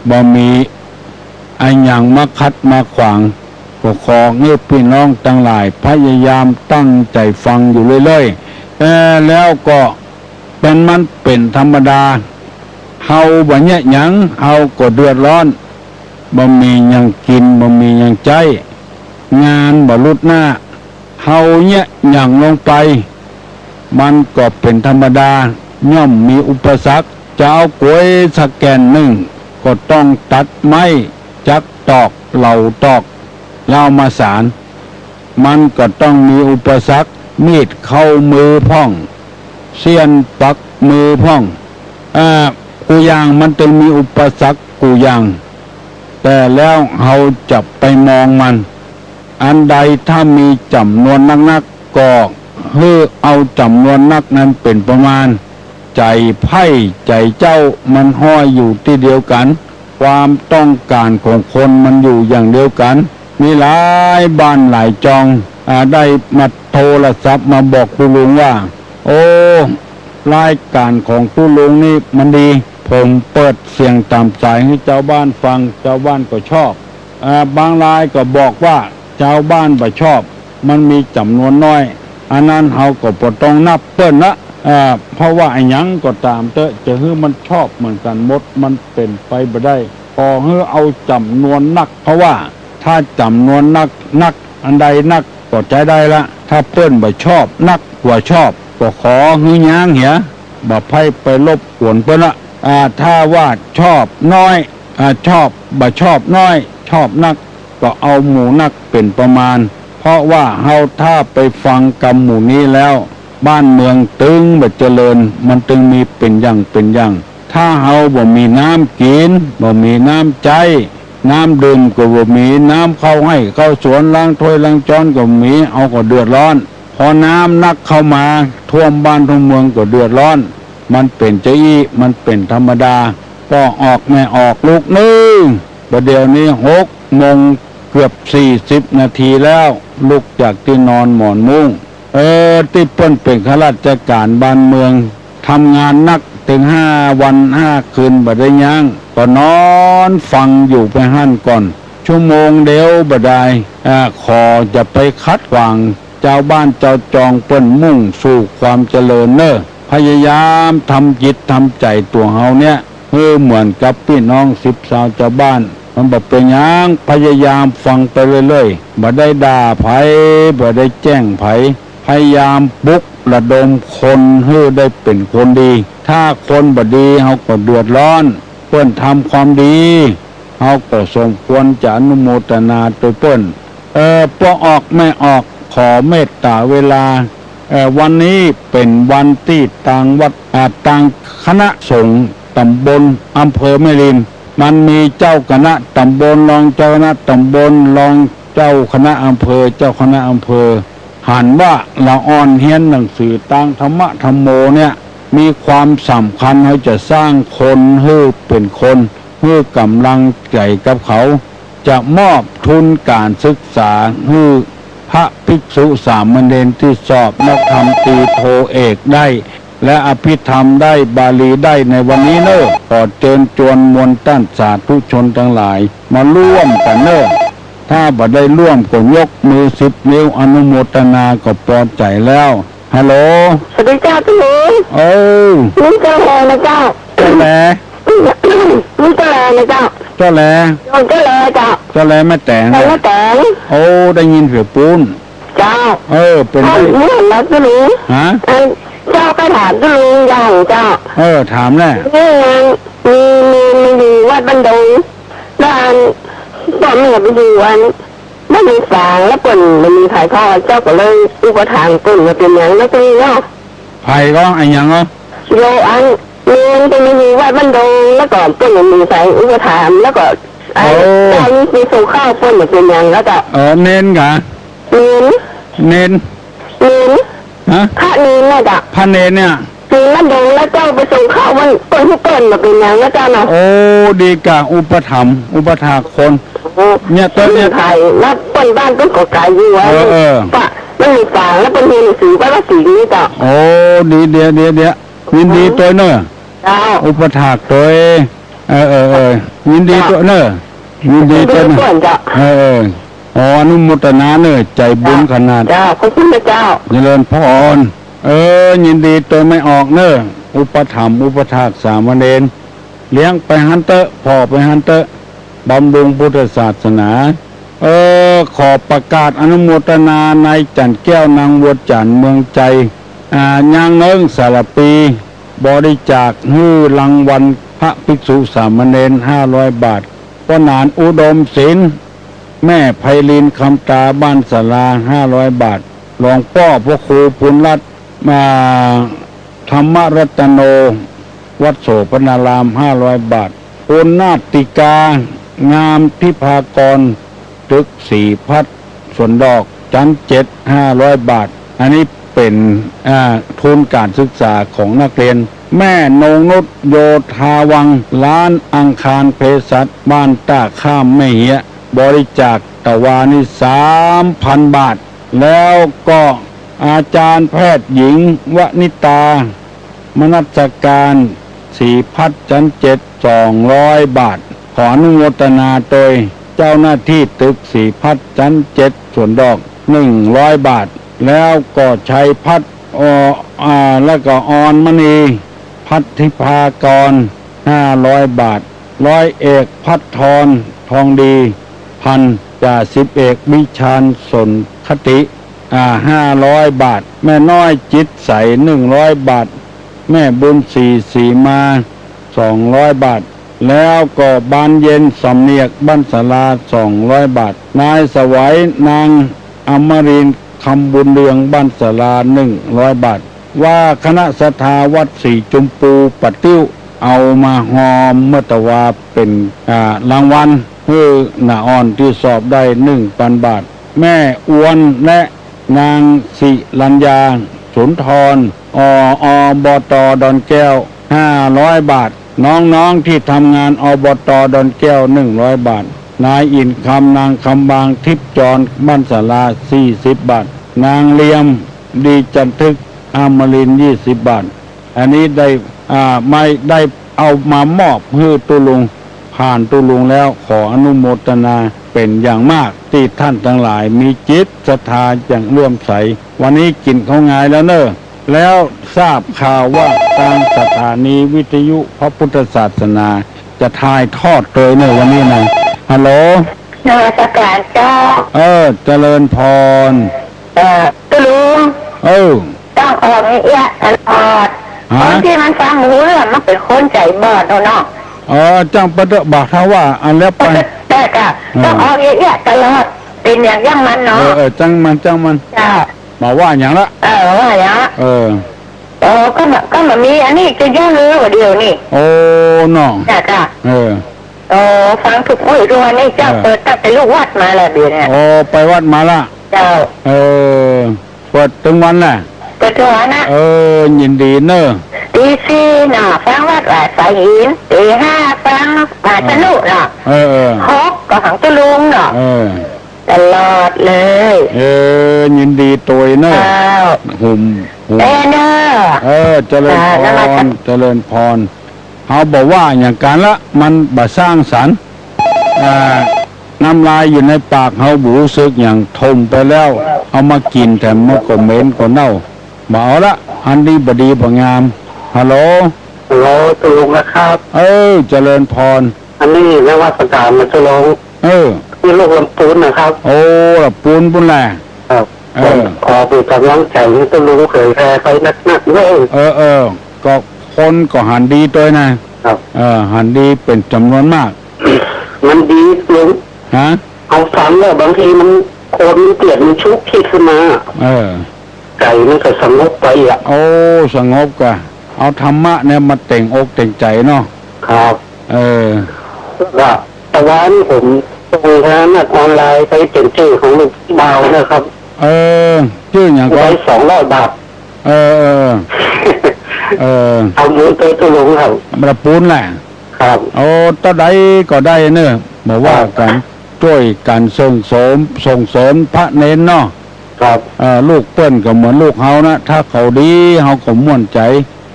บ่มีอะหยังมาขัดมาขวาง ก็ขอหื้อปี้น้องตังหลายพยายามตั้งใจ๋ฟังอยู่เรื่อยๆ เอ่อ แล้วก็เป๋น มันเป๋นธรรมดา เฮาบ่เยียะหยัง เฮาก็เดือดร้อน บ่มีหยังกิ๋น บ่มีหยังใจ๊ งานบ่ลุดหน้า เฮาเยียะหยังลงไป มันก็เป๋นธรรมดา ย่อมมีอุปสรรค จะเอาก๋วยสักแก่นนึ่ง ก็ต้องตัดไม้จั๊กตอก เหล่าตอก แล้วเอามาสาน มันก็ต้องมีอุปสรรค มีดเข้ามือพ่อง เสี้ยนปักมือพ่อง อ่า กู้อย่างมันตึงมีอุปสรรคกู้อย่าง แต่แล้วเฮาจะไปมองมัน อันใดถ้ามีจ๋ำนวนนักๆ ก็หื้อเอาจ๋ำนวนนักนั้นเป๋นประมาณ ใจ๋ใผใจ๋เจ๊ามันห้อยอยู่ตี้เดียวกั๋น ความต้องก๋านของคนมันอยู่อย่างเดียวกั๋น มีหลายบ้านหลายจอง อ่า ได้มาโทรศัพท์มาบอกตุ๊ลุงว่า โอ้ รายก๋านของตุ๊ลุงนี่มันดี ผมเปิดเสียงต๋ามสายหื้อจาวบ้านฟัง จาวบ้านก็ชอบ อ่า บางรายก็บอกว่าจาวบ้านบ่ชอบ มันมีจ๋ำนวนน้อย อันนั้นเฮาก็บ่ต้องนับเปิ้นละ อ่า เพราะว่าอะหยังก็ต๋ามเต๊อะ จะหื้อมันชอบเหมือนกั๋นหมด มันเป๋นไปบ่ได้ ขอหื้อเอาจ๋ำนวนนัก เพราะว่าถ้าจ๋ำนวนนัก นัก อันใดนักก็ใจ๊ได้ละ ถ้าเปิ้นบ่ชอบ นักกว่าชอบ ก็ขอหื้อย้างเหีย บ่ใค่ไปรบกวนเปิ้นละ อ่า ถ้าว่าชอบน้อย อ่า ชอบ บ่ชอบน้อย ชอบนัก ก็เอาหมู่นักเป๋นประมาณ เพราะว่าเฮาถ้าไปฟังกำหมู่นี้แล้ว บ้านเมืองตึงบ่เจริญ มันตึงมีเป๋นอย่างเป๋นอย่าง ถ้าเฮาบ่มีน้ำกิ๋น บ่มีน้ำใจ๊ น้ำดื่มก็บ่มี น้ำเข้าไฮ่เข้าสวน ล้างถ้วยล้างจ๊อนก็บ่มี เฮาก็เดือดร้อน พอน้ำนักเข้ามาท่วมบ้านท่วมเมืองก็เดือดร้อน มันเป๋นจาอี้ มันเป๋นธรรมดา ป้อออกแม่ออกลุกนึ่ง บ่าเดี่ยวนี้หกโมงเกือบสี่สิบนาทีแล้ว ลุกจากตี้นอนหมอนมุ้ง เออ ตี้เปิ้นเป๋นข้าราชก๋านบ้านเมือง ทำงานนักเถิงห้าวันห้าคืนบ่ได้ยั้ง ก็นอนฟังอยู่ไปหั้นก่อน ชั่วโมงเดียวบ่ได้ อ่า ขอจะไปขัดขวาง จาวบ้านจาวจองเปิ้นมุ่งสู่ความเจริญเน่อ พยายามทำจิตทำใจ๋ตั๋วเฮาเนี่ย หื้อเหมือนกับปี้น้องสิบซาวจาวบ้าน มันบ่เป๋นหยัง พยายามฟังไปเรื่อยๆ บ่ได้ด่าใผ บ่ได้แจ้งใผ พยายามปลุกระดมคนหื้อได้เป๋นคนดี ถ้าคนบ่ดีเฮาก็เดือดร้อน เปิ้นทำความดี เฮาก็สมควรจะอนุโมทนาตวยเปิ้น เอ่อ ป้อออกแม่ออก ขอเมตต๋าเวลา เอ่อ วันนี้เป๋นวันตี้ตางวัด อ่า ตางคณะสงฆ์ต๋ำบล อำเภอแม่ริม มันมีเจ้าคณะต๋ำบล รองเจ้าคณะต๋ำบล รองเจ้าคณะอำเภอ เจ้าคณะอำเภอ หันว่าละอ่อนเฮียนหนังสือตางธรรมะธัมโมเนี่ย มีความสำคัญ เฮาจะสร้างคนหื้อเป๋นคน หื้อก๋ำลังใจ๋กับเขา จะมอบทุนก๋านศึกษาหื้อพระภิกษุสามเณรตี้สอบนักธรรมตรีโทเอกได้ และอภิธรรมได้ บาลีได้ในวันนี้เน่อ ขอเจิญจวนมวลต้านสาธุชนตังหลาย มาร่วมกั๋นเน่อ ถ้าบ่ได้ร่วมก็ยกมือสิบนิ้วอนุโมทนาก็ปอใจ๋แล้ว ฮัลโหล สวัสดีเจ้าตี้หลวง เออ นี่เจ้าแลนะเจ้า เจ้าแล นี่เจ้าแลนะเจ้า เจ้าแล โยมเจ้าแลเจ้า เจ้าแลแม่แต๋ง เจ้าแลแม่แต๋ง โอ้ ได้ยินเสียงปู๊น เจ้า เออ เป๋นไง เอ้า เมื่อแล้วตี้หลวง ฮะ อันเจ้าก็ถามตี้หลวงอย่างเจ้า เออ ถามแหละ นี่ไง มี มี มีอยู่วัดบ้านดง แล้วอัน ป้อแม่ไปอยู่อัน บ้านมีฝาง แล้วเปิ้นบ่มีใผเฝ้า เจ้าก็เลยอุปถัมภ์เปิ้น บ่เป๋นหยัง แล้วตี้เนาะ ใผก็อะหยังก็ โยมอัน เณรตี้มีอยู่วัดบ้านดง แล้วก็เปิ้นบ่มีใผอุปถัมภ์ แล้วก็ โอ้ เจ้านี้ไปส่งข้าวเปิ้น บ่เป๋นหยัง แล้วก็ เออ เณรกา เณร เณร เณร ฮะ พระเณรน่ะเจ้า พระเณรเนี่ย อยู่บ้านดง แล้วเจ้าไปส่งข้าวมัน เปิ้นหื้อเปิ้น บ่เป๋นหยังนะเจ้าเนาะ โอ้ ดีกา อุปถัมภ์ อุปถากคน โอ้ เนี่ย เปิ้นเนี่ย ไผ แล้วเปิ้นบ้านเปิ้นก็ไก๋อยู่อะ เออ เออ ป้อมันมีฝาง แล้วเปิ้นเฮียนหนังสือป้อละสิงห์นี่เจ้า โอ้ ดี เดี๋ยว เดี๋ยว เดี๋ยว ยินดีตวยเน่อ เจ้า อุปถากตวย เออ เออ เออ ยินดีตวยเน่อ ยินดีตวยเน่อ ยินดีตวยเจ้า เออ เออ อ๋อ อนุโมทนาเน่อ ใจ๋บุญขนาด เจ้า ขอบคุณนะเจ้า เจริญพร เออ ยินดีตวยแม่ออกเน่อ อุปถัมภ์ อุปถากสามเณร เลี้ยงไปหั้นเต๊อะ ผ่อไปหั้นเต๊อะ บำรุงพุทธศาสนา เออ ขอประกาศอนุโมทนานายจันทร์แก้ว นางบัวจันทร์ เมืองไจ อ่า ยางเนิ้ง สารภี บริจาคหื้อรางวัลพระภิกษุสามเณรห้าร้อยบาท ป้อหนานอุดมศิลป์ แม่ไพลินคำตา บ้านศาลา ห้าร้อยบาท หลวงป้อพระครูปุณรัตน์ อ่า ธรรมรัตโน วัดโสภณาราม ห้าร้อยบาท ปุณณาติกา งามทิพากร ตึกศรีพัฒน์สวนดอก ชั้นเจ็ด ห้าร้อยบาท อันนี้เป๋น อ่า ทุนก๋านศึกษาของนักเรียน แม่นงนุช โยธาวัง ร้านอังคารเภสัช บ้านต้าข้ามแม่เฮียะ บริจาคตะวานี้ สามพันบาท แล้วก็อาจารย์แพทย์หญิง วนิตา มนัสการ ศรีพัฒน์ ชั้นเจ็ด สองร้อยบาท ขออนุโมทนาตวย เจ้าหน้าที่ตึกศรีพัฒน์ ชั้นเจ็ด สวนดอก หนึ่งร้อยบาท แล้วก็ชัยพัฒน์ อ- อ่า แล้วก็ออนมณี พัทธิพากร ห้าร้อยบาท ร้อยเอกพัฒทร ทองดีพัน จ่าสิบเอกวิชาญ สนคติ อ่า ห้าร้อยบาท แม่น้อยจิตใส หนึ่งร้อยบาท แม่บุญศรี ศรีมา สองร้อยบาท แล้วก็บานเย็น สำเนียก บ้านศาลา สองร้อยบาท นายสวัย นางอมรินทร์ คำบุญเรือง บ้านศาลา หนึ่งร้อยบาท ว่าคณะศรัทธาวัดศรีจุมปู ป่าติ้ว เอามาฮอมเมื่อตะวาเป๋น อ่า รางวัลหื้อหน้าอ่อนตี้สอบได้ หนึ่งปันบาท แม่อวนและนางสิรัญญา สุนทร อ อ บ ต ดอนแก้ว ห้าร้อยบาท น้องๆ ตี้ทำงาน อบ ต ดอนแก้ว หนึ่งร้อยบาท นายอินคำ นางคำบาง ทิพย์จร บ้านศาลา สี่สิบบาท นางเลียม ดีจันทึก อมรินทร์ ยี่สิบบาท อันนี้ได้ อ่า ไม่ได้เอามามอบหื้อตุ๊ลุง ผ่านตุ๊ลุงแล้ว ขออนุโมทนาเป๋นอย่างมาก ตี้ต้านตังหลายมีจิตศรัทธาอย่างเลื่อมใส วันนี้กิ๋นข้าวงายแล้วเน่อ แล้วทราบข่าวว่าตางสถานีวิทยุพระพุทธศาสนาจะถ่ายทอดโตยเน่อวันนี้นะ ฮัลโหล นมัสก๋านเจ้า เออ เจริญพร เออ ตุ๊ลุง เออ ต้องออกเอี้ยะตลอด ฮะ คนตี้มันฟังบ่ฮู้เรื่องมันเป๋นคนใจ๋บอดเนาะ เออ จ้างไปเต๊อะ บ่าถ้าว่าอันแล้วไป แต่ก็ เออ ต้องออกเอี้ยะๆ ตลอด เป๋นอย่าง อย่างมันเนาะ เออ เออ จ้างมัน จ้างมัน เจ้า บ่าว่าหยังละ เออ บ่าว่าหยังละ เออ โอ้ ก็บ่ ก็บ่มีอันนี้จะเยียะเลยว่าเดี๋ยวนี้ โอ้ เนาะ เจ้า เจ้า เออ โอ้ ฟังกู้มื้อกู้วันนี้เจ้า เออ เปิดตั้งแต่ลูกวัดมาแล้วเดี๋ยวนี้ โอ้ ไปวัดมาละ เจ้า เออ เปิดตึงวันแหละ เปิดตึงวันนะ เออ ยินดีเน่อ ตีสี่เนาะ ฟังวัดว่าสายหิน ตีห้าฟังมหาสนุกเนาะ เออ เออ หกก็ของตุ๊ลุงเนาะ เออ ตลอดเลย เออ ยินดีโตยเน่อ เจ้า หุ่ม หุ่ม เออ เน่อ เออ เจริญพร อ่า นมัสก๋าน เจริญพร เฮาบ่ว่าหยังกั๋นละ มันบ่สร้างสรรค์ อ่า น้ำลายอยู่ในปากเฮาบ่ฮู้สึกหยัง ถมไปแล้ว เอามากิ๋นแถมมันก็เหม็นก็เน่า บ่เอาละ อันนี้บ่ดีบ่งาม ฮัลโหล ฮัลโหล ตุ๊ลุงนะครับ เออ เจริญพร อันนี้นมัสก๋านนะตุ๊ลุง เออ ตี้ลูกลำปูนนะครับ โอ้ ลำปูนปู้นแหละ ครับ เออ ผมขอเป๋นก๋ำลังใจ๋หื้อตุ๊ลุงเผยแผ่ไปนักๆ เน่อ เออ เออ ก็คนก็หันดีโตยนะ ครับ เออ หันดีเป๋นจ๋ำนวนมาก มันดีลุง ฮะ เฮาฟังแล้วบางทีมัน คนเกลียดมันชุกคิดขึ้นมา เออ ใจ๋มันก็สงบไปอะ โอ้ สงบกะ เอาธรรมะเนี่ยมาเต่งอกเต่งใจ๋เนาะ ครับ เออ ก็ตะวานี้ผมส่งทางออนไลน์ไปเป๋นจื้อของลูกบ่าวนะครับ เออ จื้อหยังก็ ได้สองร้อยบาท เออ เออ เออ เอาบุญไปตุ๊ลุงครับ บ่าปูนแหละ ครับ โอ้ เต้าใดก็ได้เน่อ บ่ว่ากั๋น ครับ จ้วยกั๋นส่งเสริม ส่งเสริมพระเณรเนาะ ครับ เอ่อ ลูกเปิ้นก็เหมือนลูกเฮานะ ถ้าเขาดี เฮาก็ม่วนใจ๋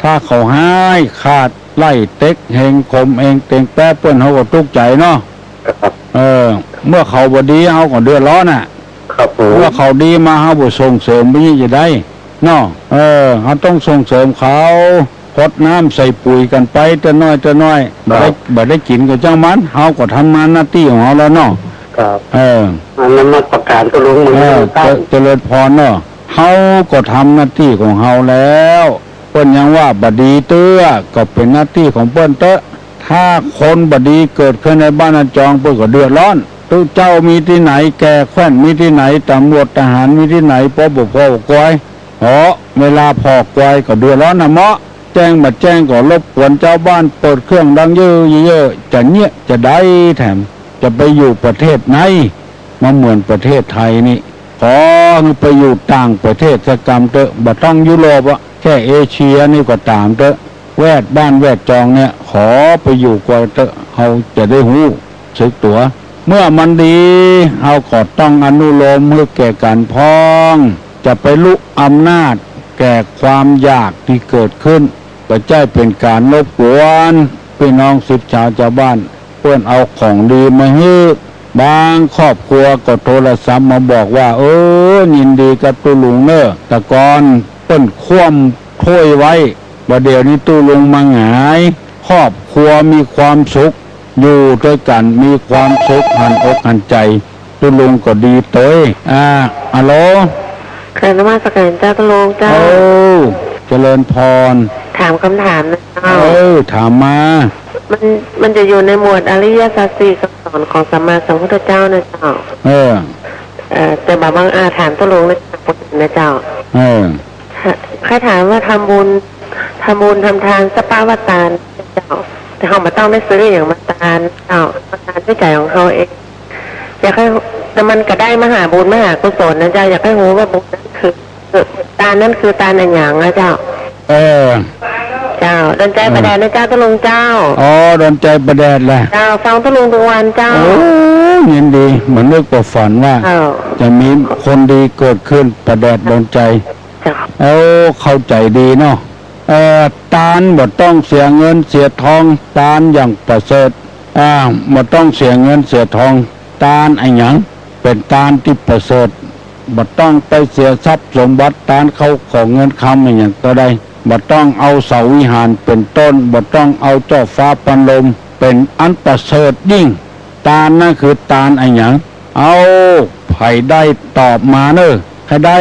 ถ้าเขาฮ้าย ขาด ไล่เต็ก เฮง ข่มเหง เต็งแป๊เปิ้น เฮาก็ตุ๊กใจ๋เนาะ ครับ เออ เมื่อเขาบ่ดี เฮาก็เดือดร้อนน่ะ ครับผม เมื่อเขาดีมา เฮาบ่ส่งเสริม บ่าจะได้ เนาะ เออ เฮาต้องส่งเสริมเขา หดน้ำใส่ปุ๋ยกั๋นไปเตื้อน้อยเตื้อน้อย บ่ได้ ครับ บ่ได้กิ๋นก็จ้างมัน เฮาก็ทำงานหน้าตี้ของเฮาแล้วเนาะ ครับ เออ อันนั้นนมัสก๋านตุ๊ลุงเหมือนกั๋น เออ ครับ เจ เจริญพรเนาะ เฮาก็ทำหน้าตี้ของเฮาแล้ว เปิ้นยังว่าบ่ดีเตื้อ ก็เป๋นหน้าตี้ของเปิ้นเต๊อะ ถ้าคนบ่ดีเกิดขึ้นในบ้านอาจอง เปิ้นก็เดือดร้อน ตุ๊เจ้ามีตี้ไหน แก่แคว่นมีตี้ไหน ตำรวจทหารมีตี้ไหน ป ป ภ กอย เหาะ เวลาผ่อกอยก็เดือดร้อนน่ะเมาะ แจ้งบ่แจ้งก็รบกวนจาวบ้าน เปิดเครื่องดังเย้อเย้อ จะเยียะจะใดแถม จะไปอยู่ประเทศไหน มาเหมือนประเทศไทยนี่ ขอหื้อไปอยู่ต่างประเทศสักกำเต๊อะ บ่ต้องยุโรปอะ แค่เอเชียนี่ก็ต๋ามเต๊อะ แวดบ้านแวดจองเนี่ย ขอไปอยู่กว่าเต๊อะ เฮาจะได้ฮู้ สึกตั๋ว เมื่อมันดี เฮาก็ต้องอนุโลมหื้อแก่กั๋นพ่อง จะไปลุกอำนาจแก่ความอยากตี้เกิดขึ้น บ่ใจ้เป๋นก๋านรบกวนปี้น้องสิทธิ์ชาวจาวบ้าน เปิ้นเอาของดีมาหื้อ บางครอบครัวก็โทรศัพท์มาบอกว่า เออ ยินดีกับตุ๊ลุงเน่อ แต่ก่อนเปิ้นคว่ำถ้วยไว้ บ่าเดี๋ยวนี้ตุ๊ลุงมาหงาย ครอบครัวมีความสุข อยู่ตวยกั๋นมีความสุข หันอกหันใจ๋ ตุ๊ลุงก็ดีตวย อ่า ฮัลโหล ค่ะ นมัสก๋านเจ้าตุ๊ลุงเจ้า โอ้ เจริญพร ถามกำถามนะเจ้า เออ ถามมา มัน มันจะอยู่ในหมวดอริยสัจสี่คำสอนของสัมมาสัมพุทธเจ้านะเจ้า เออ เอ่อ แต่บ่าบังอาจถามตุ๊ลุงนะเจ้า นะเจ้า เออ ใค่ถามว่าทำบุญ ทำบุญทำตาน สปะวตารนะเจ้า แต่เฮาบ่ต้องได้ซื้ออะหยังมาตานเจ้า มาตานด้วยใจ๋ของเฮาเอง อยากหื้อ แต่มันก็ได้มหาบุญมหากุศลนะเจ้า อยากหื้อฮู้ว่าบุญนั้นคือ คือ ตานนั้นคือตานอะหยังนะเจ้า เออ เจ้า ดนใจ เออ ประแดดนะเจ้า ตุ๊ลุงเจ้า อ๋อ ดนใจประแดดแหละ เจ้า ฟังตุ๊ลุงทุกวันเจ้า โอ้ ยินดี บ่นึกบ่ฝันว่า เจ้า จะมีคนดีเกิดขึ้น ประแดดดนใจ เจ้า โอ้ เข้าใจ๋ดีเนาะ เอ่อ ตานบ่ต้องเสียเงินเสียทอง ตานอย่างประเสริฐ อ่า บ่ต้องเสียเงินเสียทอง ตานอะหยัง เป๋นตานตี้ประเสริฐ บ่ต้องไปเสียทรัพย์สมบัติ ตานข้าวของเงินคำอะหยังก็ได้ บ่ต้องเอาเสาวิหารเป๋นต้น บ่ต้องเอาจ้อฟ้าปานลม เป๋นอันประเสริฐยิ่ง ตานนั้นคือตานอะหยัง เอา ใผได้ตอบมาเน่อ ใค่ได้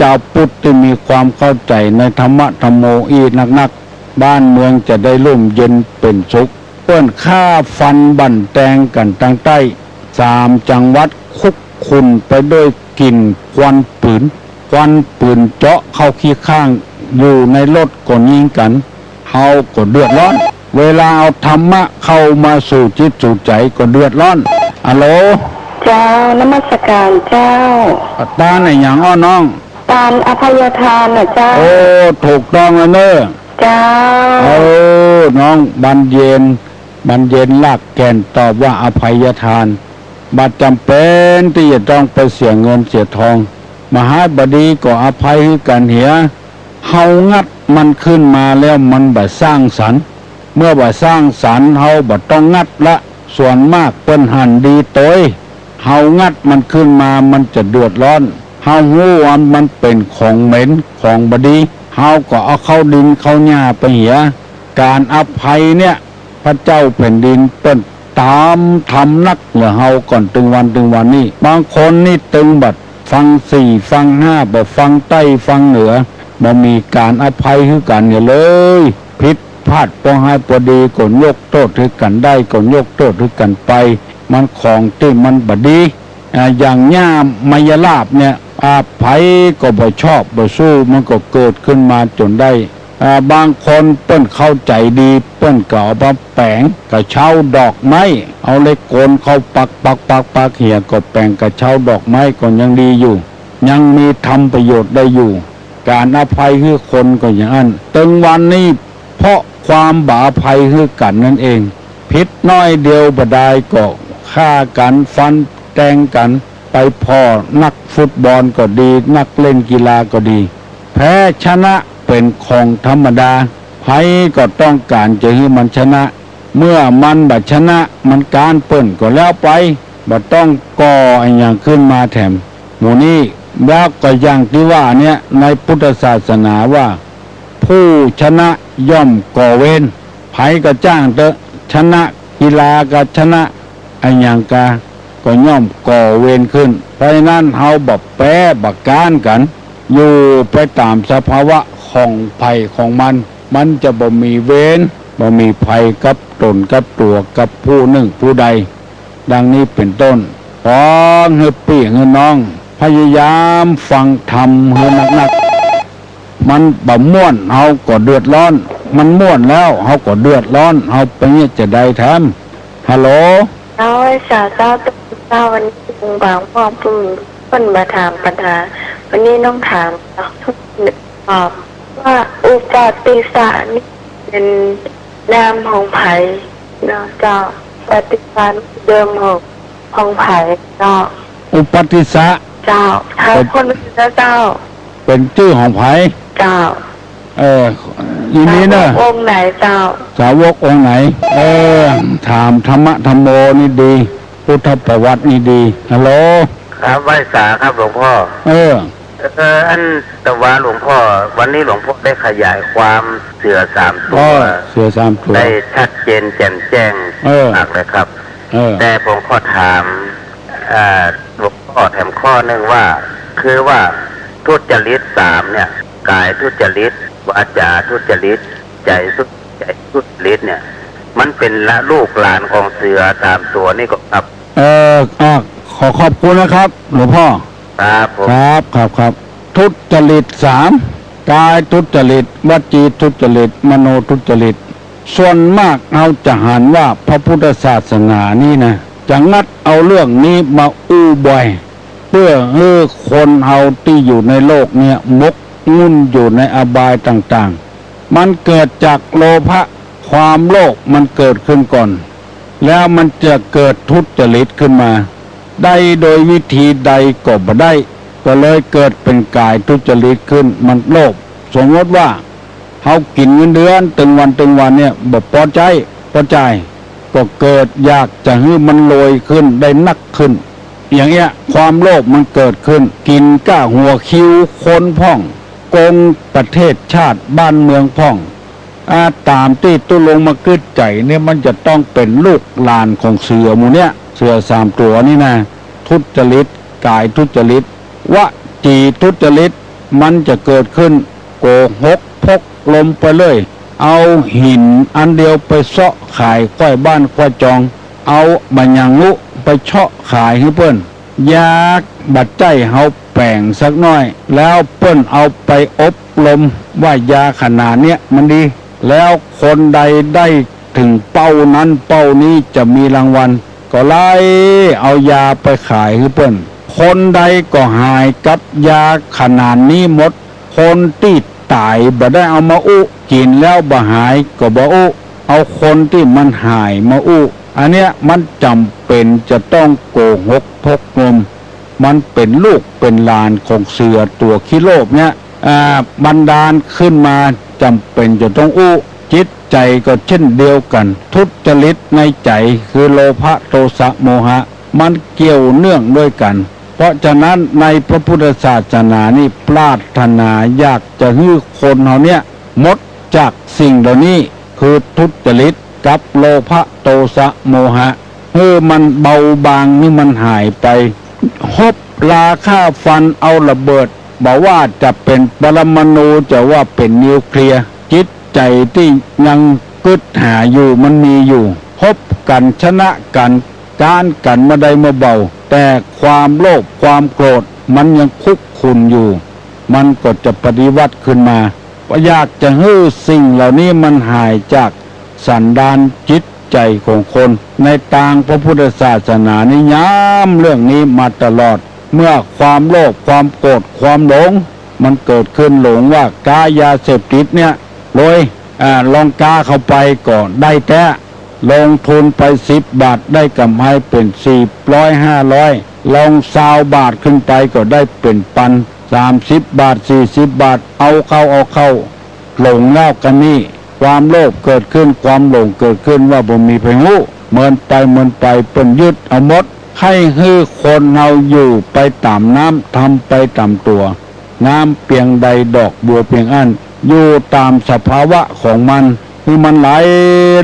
จาวพุทธตี้มีความเข้าใจ๋ในธรรมะธัมโมอี้นักๆ บ้านเมืองจะได้ร่มเย็นเป๋นสุข เปิ้นฆ่าฟันบั่นแตงกั๋นตางใต้ สามจังหวัดคลุกคลุ้นไปด้วยกลิ่นควันปืน ควันปืนเจาะเข้าขี้ข้าง อยู่ในรถก็ยิงกั๋น เฮาก็เดือดร้อน เวลาเอาธรรมะเข้ามาสู่จิตสู่ใจ๋ก็เดือดร้อน อะโหล เจ้า นมัสก๋านเจ้า ตานอะหยังอ้อน้อง ตานอภัยทานน่ะเจ้า โอ้ ถูกต้องแล้วเน่อ เจ้า เออ น้องบานเย็น บานเย็นรากแก่นตอบว่าอภัยทาน บ่จ๋ำเป๋นตี้จะต้องไปเสียเงินเสียทอง บ่ฮ้ายบ่ดีก็อภัยหื้อกั๋นเหีย เฮางัดมันขึ้นมาแล้วมันบ่สร้างสรรค์ เมื่อบ่สร้างสรรค์เฮาบ่ต้องงัดละ ส่วนมากเปิ้นหันดีโตย เฮางัดมันขึ้นมามันจะเดือดร้อน เฮาฮู้ว่ามันเป๋นของเหม็นของบ่ดี เฮาก็เอาเข้าดินเข้าหญ้าไปเหีย ก๋านอภัยเนี่ย พระเจ้าแผ่นดินเปิ้นต๋ามทำนักเหลือเฮาก่อนตึงวันตึงวันนี้ บางคนนี่ตึงบ่ฟังสี่ฟังห้า บ่ฟังใต้ฟังเหนือ บ่มีก๋านอภัยหื้อกั๋นเหียเลย ผิดพลาดปอฮ้ายปอดีก็ยกโต้ษหื้อกั๋นได้ก็ยกโต้ษหื้อกั๋นไป มันของตี้มันบ่ดี อ่า อย่างหญ้าไมยราบเนี่ย อ่า ใผก็บ่ชอบบ่สู้ มันก็เกิดขึ้นมาจ๋นได้ อ่า บางคนเปิ้นเข้าใจ๋ดี เปิ้นก็เอามาแป๋งกระเช้าดอกไม้ เอาเหล็กโกนเข้าปักปักปักปักเหีย ก็แป๋งกระเช้าดอกไม้ก็ยังดีอยู่ ยังมีทำประโยชน์ได้อยู่ ก๋านอภัยหื้อคนก็อย่างอั้น ตึงวันนี้ เพราะความบ่อภัยหื้อกั๋นนั้นเอง ผิดน้อยเดียวบ่ดายก็ฆ่ากั๋น ฟันแตงกั๋น ไปผ่อนักฟุตบอลก็ดี นักเล่นกีฬาก็ดี แพ้ชนะเป๋นของธรรมดา ใผก็ต้องก๋านจะหื้อมันชนะ เมื่อมันบ่ชนะ มันก๊านเปิ้นก็แล้วไป บ่ต้องก่ออะหยังขึ้นมาแถม หมู่นี้ แล้วก็อย่างตี้ว่าเนี่ย ในพุทธศาสนาว่า ผู้ชนะย่อมก่อเวร ใผก็จ้างเต๊อะ ชนะกีฬาก็ชนะอะหยังก็ ก็ย่อมก่อเวรขึ้น เพราะฉะนั้นเฮาบ่แป๊บ่ก๊านกั๋น อยู่ไปต๋ามสภาวะของใผของมัน มันจะบ่มีเวร บ่มีภัยกับต๋นกับตั๋วกับผู้นึ่งผู้ใด ดังนี้เป๋นต้น ขอหื้อปี้หื้อน้อง พยายามฟังธรรมหื้อนักๆ มันบ่ม่วน เฮาก็เดือดร้อน มันม่วนแล้ว เฮาก็เดือดร้อน เฮาไปเยียะจะใดแถม ฮัลโหล เจ้า ไหว้สาเจ้า ตุ๊ลุงเจ้า วันนี้ลุงบ่าวม่วงเปิ้น เปิ้นมาถามปัญหา วันนี้น้องถาม ตอบว่าอุปาติสสะนี่เป๋นนามของใผเนาะเจ้า อุปาติสสะนี่เดิมของ ของใผเจ้า อุปาติสสะ เจ้า เจ้า เป๋น คนเดียวเจ้า เป๋นจื้อของใผ เจ้า เออ อีนี้เน่อ สาวกองค์ไหนเจ้า สาวกองค์ไหน เออ ถามธรรมะธัมโมนี่ดี พุทธประวัตินี่ดี ฮัลโหล ครับ ไหว้สาครับหลวงพ่อ เออ เออ อันแต่ว่าหลวงพ่อ วันนี้หลวงพ่อได้ขยายความเสือสามตัว อ๋อ เสือสามตัว ได้ชัดเจนแจ่มแจ้ง เออ มากเลยครับ เออ แต่ผมขอถาม อ่า หลวงพ่อแถมข้อนึ่งว่า คือว่าทุจริตสามเนี่ย กายทุจริต วาจาทุจริต ใจ๋สุด ใจ๋สุดฤทธิ์เนี่ย มันเป๋นละลูกหลานของเสือสามตั๋วนี่ก่อครับ เอ่อ อ่ะ ขอขอบคุณนะครับ หลวงพ่อ ครับผม ครับ ครับ ครับ ทุจริตสาม กายทุจริต วจีทุจริต มโนทุจริต ส่วนมากเฮาจะหันว่าพระพุทธศาสนานี่นะ จะงัดเอาเรื่องนี้มาอู้บ่อย เปื้อหื้อคนเฮาตี้อยู่ในโลกเนี่ยหมกมุ่นอยู่ในอบายต่างๆ มันเกิดจากโลภะ ความโลภมันเกิดขึ้นก่อน แล้วมันจะเกิดทุจริตขึ้นมา ได้โดยวิธีใดก็บ่ได้ ก็เลยเกิดเป๋นกายทุจริตขึ้น มันโลภ สมมติว่า เฮากิ๋นเงินเดือนตึงวันตึงวันเนี่ย บ่ปอใจ๊ ปอจ่าย ก็เกิดอยากจะหื้อมันรวยขึ้น ได้นักขึ้น อย่างเนี้ย ความโลภมันเกิดขึ้น กิ๋นก้าหัวคิวคนพ่อง โกงประเทศชาติบ้านเมืองพ่อง อ่า ต๋ามตี้ตุ๊ลุงมากึ๊ดใจ๋เนี่ย มันจะต้องเป๋นลูกหลานของเสือหมู่เนี้ย เสือสามตั๋วนี่นะ ทุจริต กายทุจริต วจีทุจริต มันจะเกิดขึ้น โกหกพกลมไปเลย เอาหินอันเดียวไปเซาะขายใคว่บ้านใคว่จอง เอาบ่าหยังฮู้ไปเซาะขายหื้อเปิ้น ยาบ่ใจ้เฮาแป๋งสักหน้อย แล้วเปิ้นเอาไปอบรมว่ายาขนาดเนี้ยมันดี แล้วคนใดได้เถิงเป้านั้นเป้านี้จะมีรางวัล ก็ไล่เอายาไปขายหื้อเปิ้น คนใดก็หายกับยาขนาดนี้หมด คนตี้ต๋ายบ่ได้เอามาอู้ กิ๋นแล้วบ่หายก็บ่อู้ เอาคนตี้มันหายมาอู้ อันเนี้ยมันจ๋ำเป๋นจะต้องโกหกพกลม มันเป๋นลูกเป๋นหลานของเสือตั๋วขี้โลภเนี่ย อ่า บันดาลขึ้นมาจ๋ำเป๋นจะต้องอู้ จิตใจ๋ก็เช่นเดียวกั๋น ทุจริตในใจ๋คือโลภะ โทสะ โมหะ มันเกี่ยวเนื่องด้วยกั๋น เพราะฉะนั้นในพระพุทธศาสนานี่ปรารถนาอยากจะหื้อคนเฮาเนี่ยหมดจากสิ่งเหล่านี้ คือทุจริตกับโลภะ โทสะ โมหะ หื้อมันเบาบาง หื้อมันหายไป ฮบราฆ่าฟันเอาระเบิด บ่ว่าจะเป๋นปรมาณู จะว่าเป๋นนิวเคลียร์ จิตใจ๋ตี้ยังกึ๊ดหาอยู่มันมีอยู่ ฮบกั๋นชนะกั๋น ก๊านกั๋นเมื่อใดเมื่อเบา แต่ความโลภความโกรธมันยังคุกรุ่นอยู่ มันก็จะปฏิวัติขึ้นมา อยากจะหื้อสิ่งเหล่านี้มันหายจากสันดานจิตใจ๋ของคน ในตางพระพุทธศาสนานี่ย้ำเรื่องนี้มาตลอด เมื่อความโลภความโกรธความหลง มันเกิดขึ้น หลงว่าก๊ายาเสพติดเนี่ยรวย อ่า ลองก๊าเข้าไปก็ได้แต๊ ลงทุนไปสิบบาทได้ก๋ำไรเป๋นสี่ร้อยห้าร้อย ลองซาวบาทขึ้นไปก็ได้เป๋นปัน สามสิบบาท สี่สิบบาท เอาเข้าเอาเข้า หลงแล้วกั๋นนี่ ความโลภเกิดขึ้น ความหลงเกิดขึ้นว่าบ่มีใผฮู้ เมินไปเมินไปเปิ้นยึดเอาหมด ใค่หื้อคนเฮาอยู่ไปต๋ามน้ำ ทำไปต๋ามตั๋ว น้ำเปียงใดดอกบัวเปียงอั้น อยู่ต๋ามสภาวะของมัน หื้อมันไหล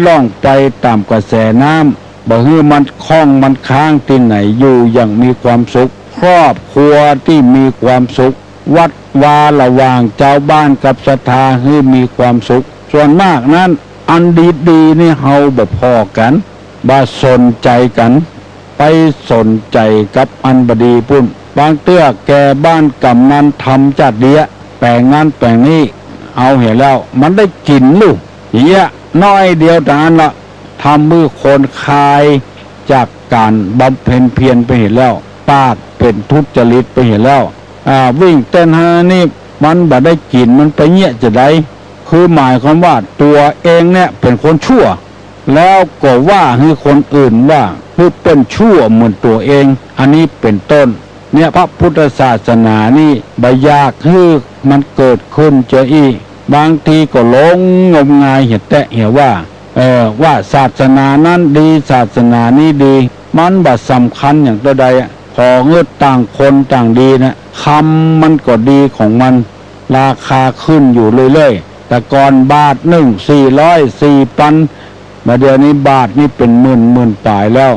ล่องไปต๋ามกระแสน้ำ บ่หื้อมันข้องมันค้างตี้ไหน อยู่อย่างมีความสุข ครอบครัวตี้มีความสุข วัดวาระหว่างจาวบ้านกับศรัทธาหื้อมีความสุข ส่วนมากนั้น อันดีๆ นี่เฮาบ่ผ่อกั๋น บ่สนใจ๋กั๋น ไปสนใจ๋กับอันบ่ดีปุ้น บางเตื้อแก่บ้านก๋ำนันทำจ๊าดเดีย แป๋งนั้นแป๋งนี้ เอาเหียแล้ว มันได้กิ๋นลูกเหียน้อยเดียวตางอั้นละ ทำหื้อคนคายจากก๋านบำเพ็ญเพียรไปเหียแล้ว ปากเป๋นทุจริตไปเหียแล้ว อ่า วิ่งเต้นฮานี่ มันบ่ได้กิ๋น มันไปเยียะจะใด คือหมายความว่าตั๋วเองเนี่ยเป๋นคนชั่ว แล้วก็ว่าหื้อคนอื่นว่าหื้อเปิ้นชั่วเหมือนตั๋วเอง อันนี้เป๋นต้น เนี่ย พระพุทธศาสนานี่บ่อยากหื้อมันเกิดขึ้นเจืออี้ บางทีก็หลงงมงายเหียแต๊เหียว่า เออ ว่าศาสนานั้นดี ศาสนานี้ดี มันบ่สำคัญหยังเต้าใดอะ ขอหื้อต่างคนต่างดีนะ คำมันก็ดีของมัน ราคาขึ้นอยู่เรื่อยๆ แต่ก่อนบาทนึ่งสี่ร้อย สี่ปัน บ่าเดี่ยวนี้บาทนี่เป๋นหมื่น หมื่นป๋ายแล้ว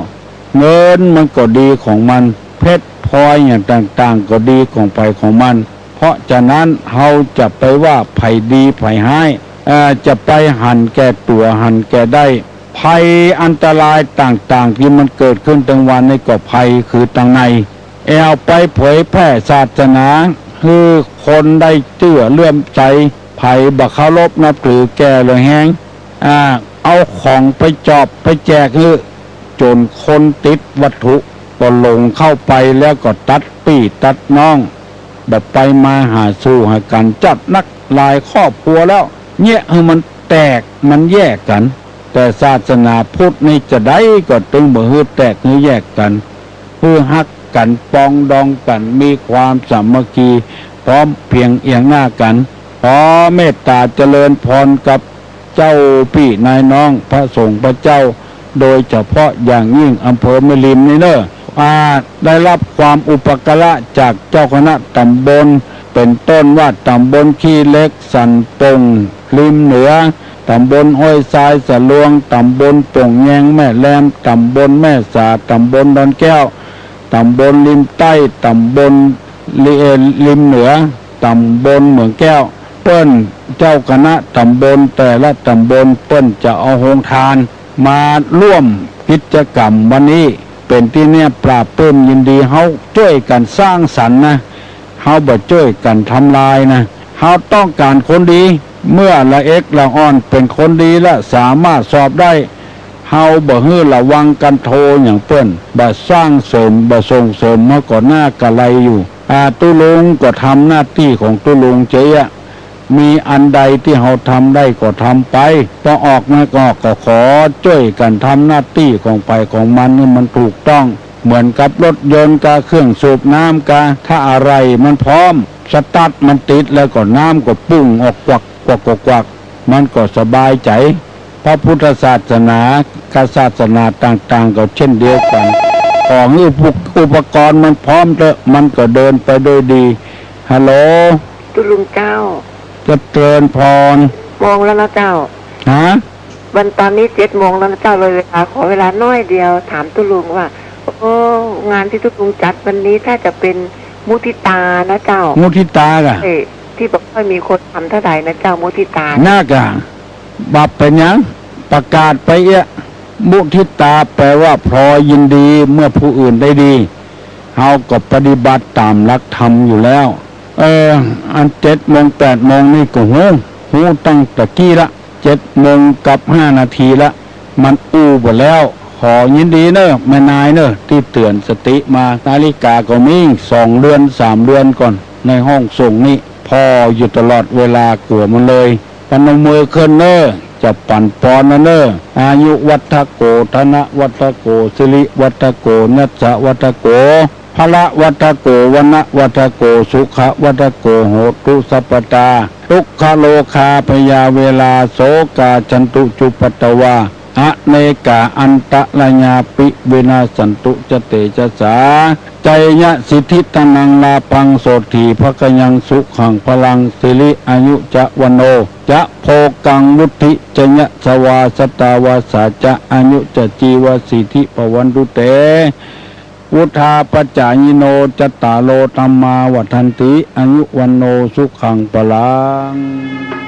เงินมันก็ดีของมัน เพชรพลอยอย่างต่างๆ ก็ดีของใผของมัน เพราะฉะนั้นเฮาจะไปว่าใผดีใผฮ้าย อ่า จะไปหันแก่ตั๋วหันแก่ได้ ภัยอันตรายต่างๆ ตี้มันเกิดขึ้นตึงวันนี้ก็ภัยคือตังใน แอ่วไปเผยแผ่ศาสนา หื้อคนได้เจื้อเลื่อมใส ใผบ่เคารพนับถือแก่เหลือแฮง อ่า เอาของไปจอบไปแจกหื้อ จ๋นคนติดวัตถุก็หลงเข้าไปแล้วก็ตัดปี้ตัดน้อง บ่ไปมาหาสู่หากั๋น จัดนักหลายครอบครัวแล้ว เยียะหื้อมันแตกมันแยกกั๋น แต่ศาสนาพุทธนี่จาใดก็ตึงบ่หื้อแตกหื้อแยกกั๋น หื้อฮักกั๋นปองดองกั๋น มีความสามัคคี พร้อมเพียงเอียงหน้ากั๋น ขอเมตต๋าเจริญพรกับเจ้าปี้นายน้องพระสงฆ์พระเจ้า โดยเฉพาะอย่างยิ่งอำเภอแม่ริมนี่เน่อ อ่า ได้รับความอุปการะจากเจ้าคณะต๋ำบล เป๋นต้นว่าต๋ำบลขี้เหล็ก สันป่ง ริมเหนือ ต๋ำบลห้วยทรายสะลวง ต๋ำบลป่งแยงแม่แลม ต๋ำบลแม่สา ต๋ำบลดอนแก้ว ต๋ำบลริมใต้ ต๋ำบลริ เอ่อ ริมเหนือ ต๋ำบลเหมืองแก้ว เปิ้นเจ้าคณะต๋ำบลแต่ละต๋ำบลเปิ้นจะเอาโฮงทานมาร่วมกิจกรรมวันนี้ เป๋นตี้เน่าปลาบปลื้มยินดี เฮาจ้วยกั๋นสร้างสรรค์นะ เฮาบ่จ้วยกั๋นทำลายนะ เฮาต้องก๋านคนดี เมื่อละเอ็กละอ่อนเป๋นคนดีละสามารถสอบได้ เฮาบ่หื้อระวังกั๋นโทหยังเปิ้น บ่สร้างเสริม บ่ส่งเสริม เฮาก็หน้ากะไรอยู่ อ่า ตุ๊ลุงก็ทำหน้าตี้ของตุ๊ลุงเจ๊อะ มีอันใดตี้เฮาทำได้ก็ทำไป ปอออกมาก็ ก็ขอจ้วยกั๋นทำหน้าตี้ของใผของมันหื้อมันถูกต้อง เหมือนกับรถยนต์กา เครื่องสูบน้ำกา ถ้าอะไหล่มันพร้อม สตาร์ทมันติดแล้วก็น้ำก็ปุ้งออกกวัก กวัก กวัก กวัก มันก็สบายใจ๋ พระพุทธศาสนากับศาสนาต่างๆ ก็เช่นเดียวกั๋น ขอหื้ออุป อุปกรณ์มันพร้อมเต๊อะ มันก็เดินไปด้วยดี ฮัลโหล ตุ๊ลุงเจ้า เจริญพร โมงแล้วนะเจ้า ฮะ วันตอนนี้เจ็ดโมงแล้วนะเจ้า เลยเวลา ขอเวลาน้อยเดียว ถามตุ๊ลุงว่า โอ้ งานตี้ตุ๊ลุงจัดวันนี้ถ้าจะเป๋นมุทิตานะเจ้า มุทิตากะ เอ้ย ตี้บ่ค่อยมีคนทำเท่าใดนะเจ้า มุทิตา น่ากะ บ่เป๋นหยัง ประกาศไปเอี้ย มุทิตาแปลว่าพลอยยินดีเมื่อผู้อื่นได้ดี เฮาก็ปฏิบัติต๋ามหลักธรรมอยู่แล้ว เออ อันเจ็ดโมงแปดโมงนี่ก็ฮู้ ฮู้ตั้งแต่กี้ละ เจ็ดโมงกับห้านาทีละ มันอู้ไปแล้ว ขอยินดีเน่อ แม่นายเน่อ ตี้เตื๋อนสติมา นาฬิกาก็มีสองเดือนสามเดือนก่อน ในห้องส่งนี่ ผ่ออยู่ตลอดเวลากั๋วมันเลย ปนมมือขึ้นเน่อ จะปั๋นปอนนะเน่อ อายุวัฒโก ธนวัฒโก สิริวัฒโก ยศวัฒโก พละวัฒโก วรรณวัฒโก สุขวัฒโก โหตุสัพพตา ทุกขโรคาพยาเวรา โสกา ฉันตุ จุปปตวา อเนกา อันตรายาปิ วินาสสันตุ จะเตจสา ชัยยะสิทธิธนัง ลาภัง โสตถีภะคะยัง สุขัง พลัง สิริ อายุ จะ วัณโณ จะ โภคัง วุฒิ จะ ยะสวา สตาวาสา จะ อายุ จะ จีวะ สิทธิ ภะวันตุ เต วุฒาปจายิโน จัตตาโร ธัมมา วัฑฒันติ อายุ วัณโณ สุขัง พลัง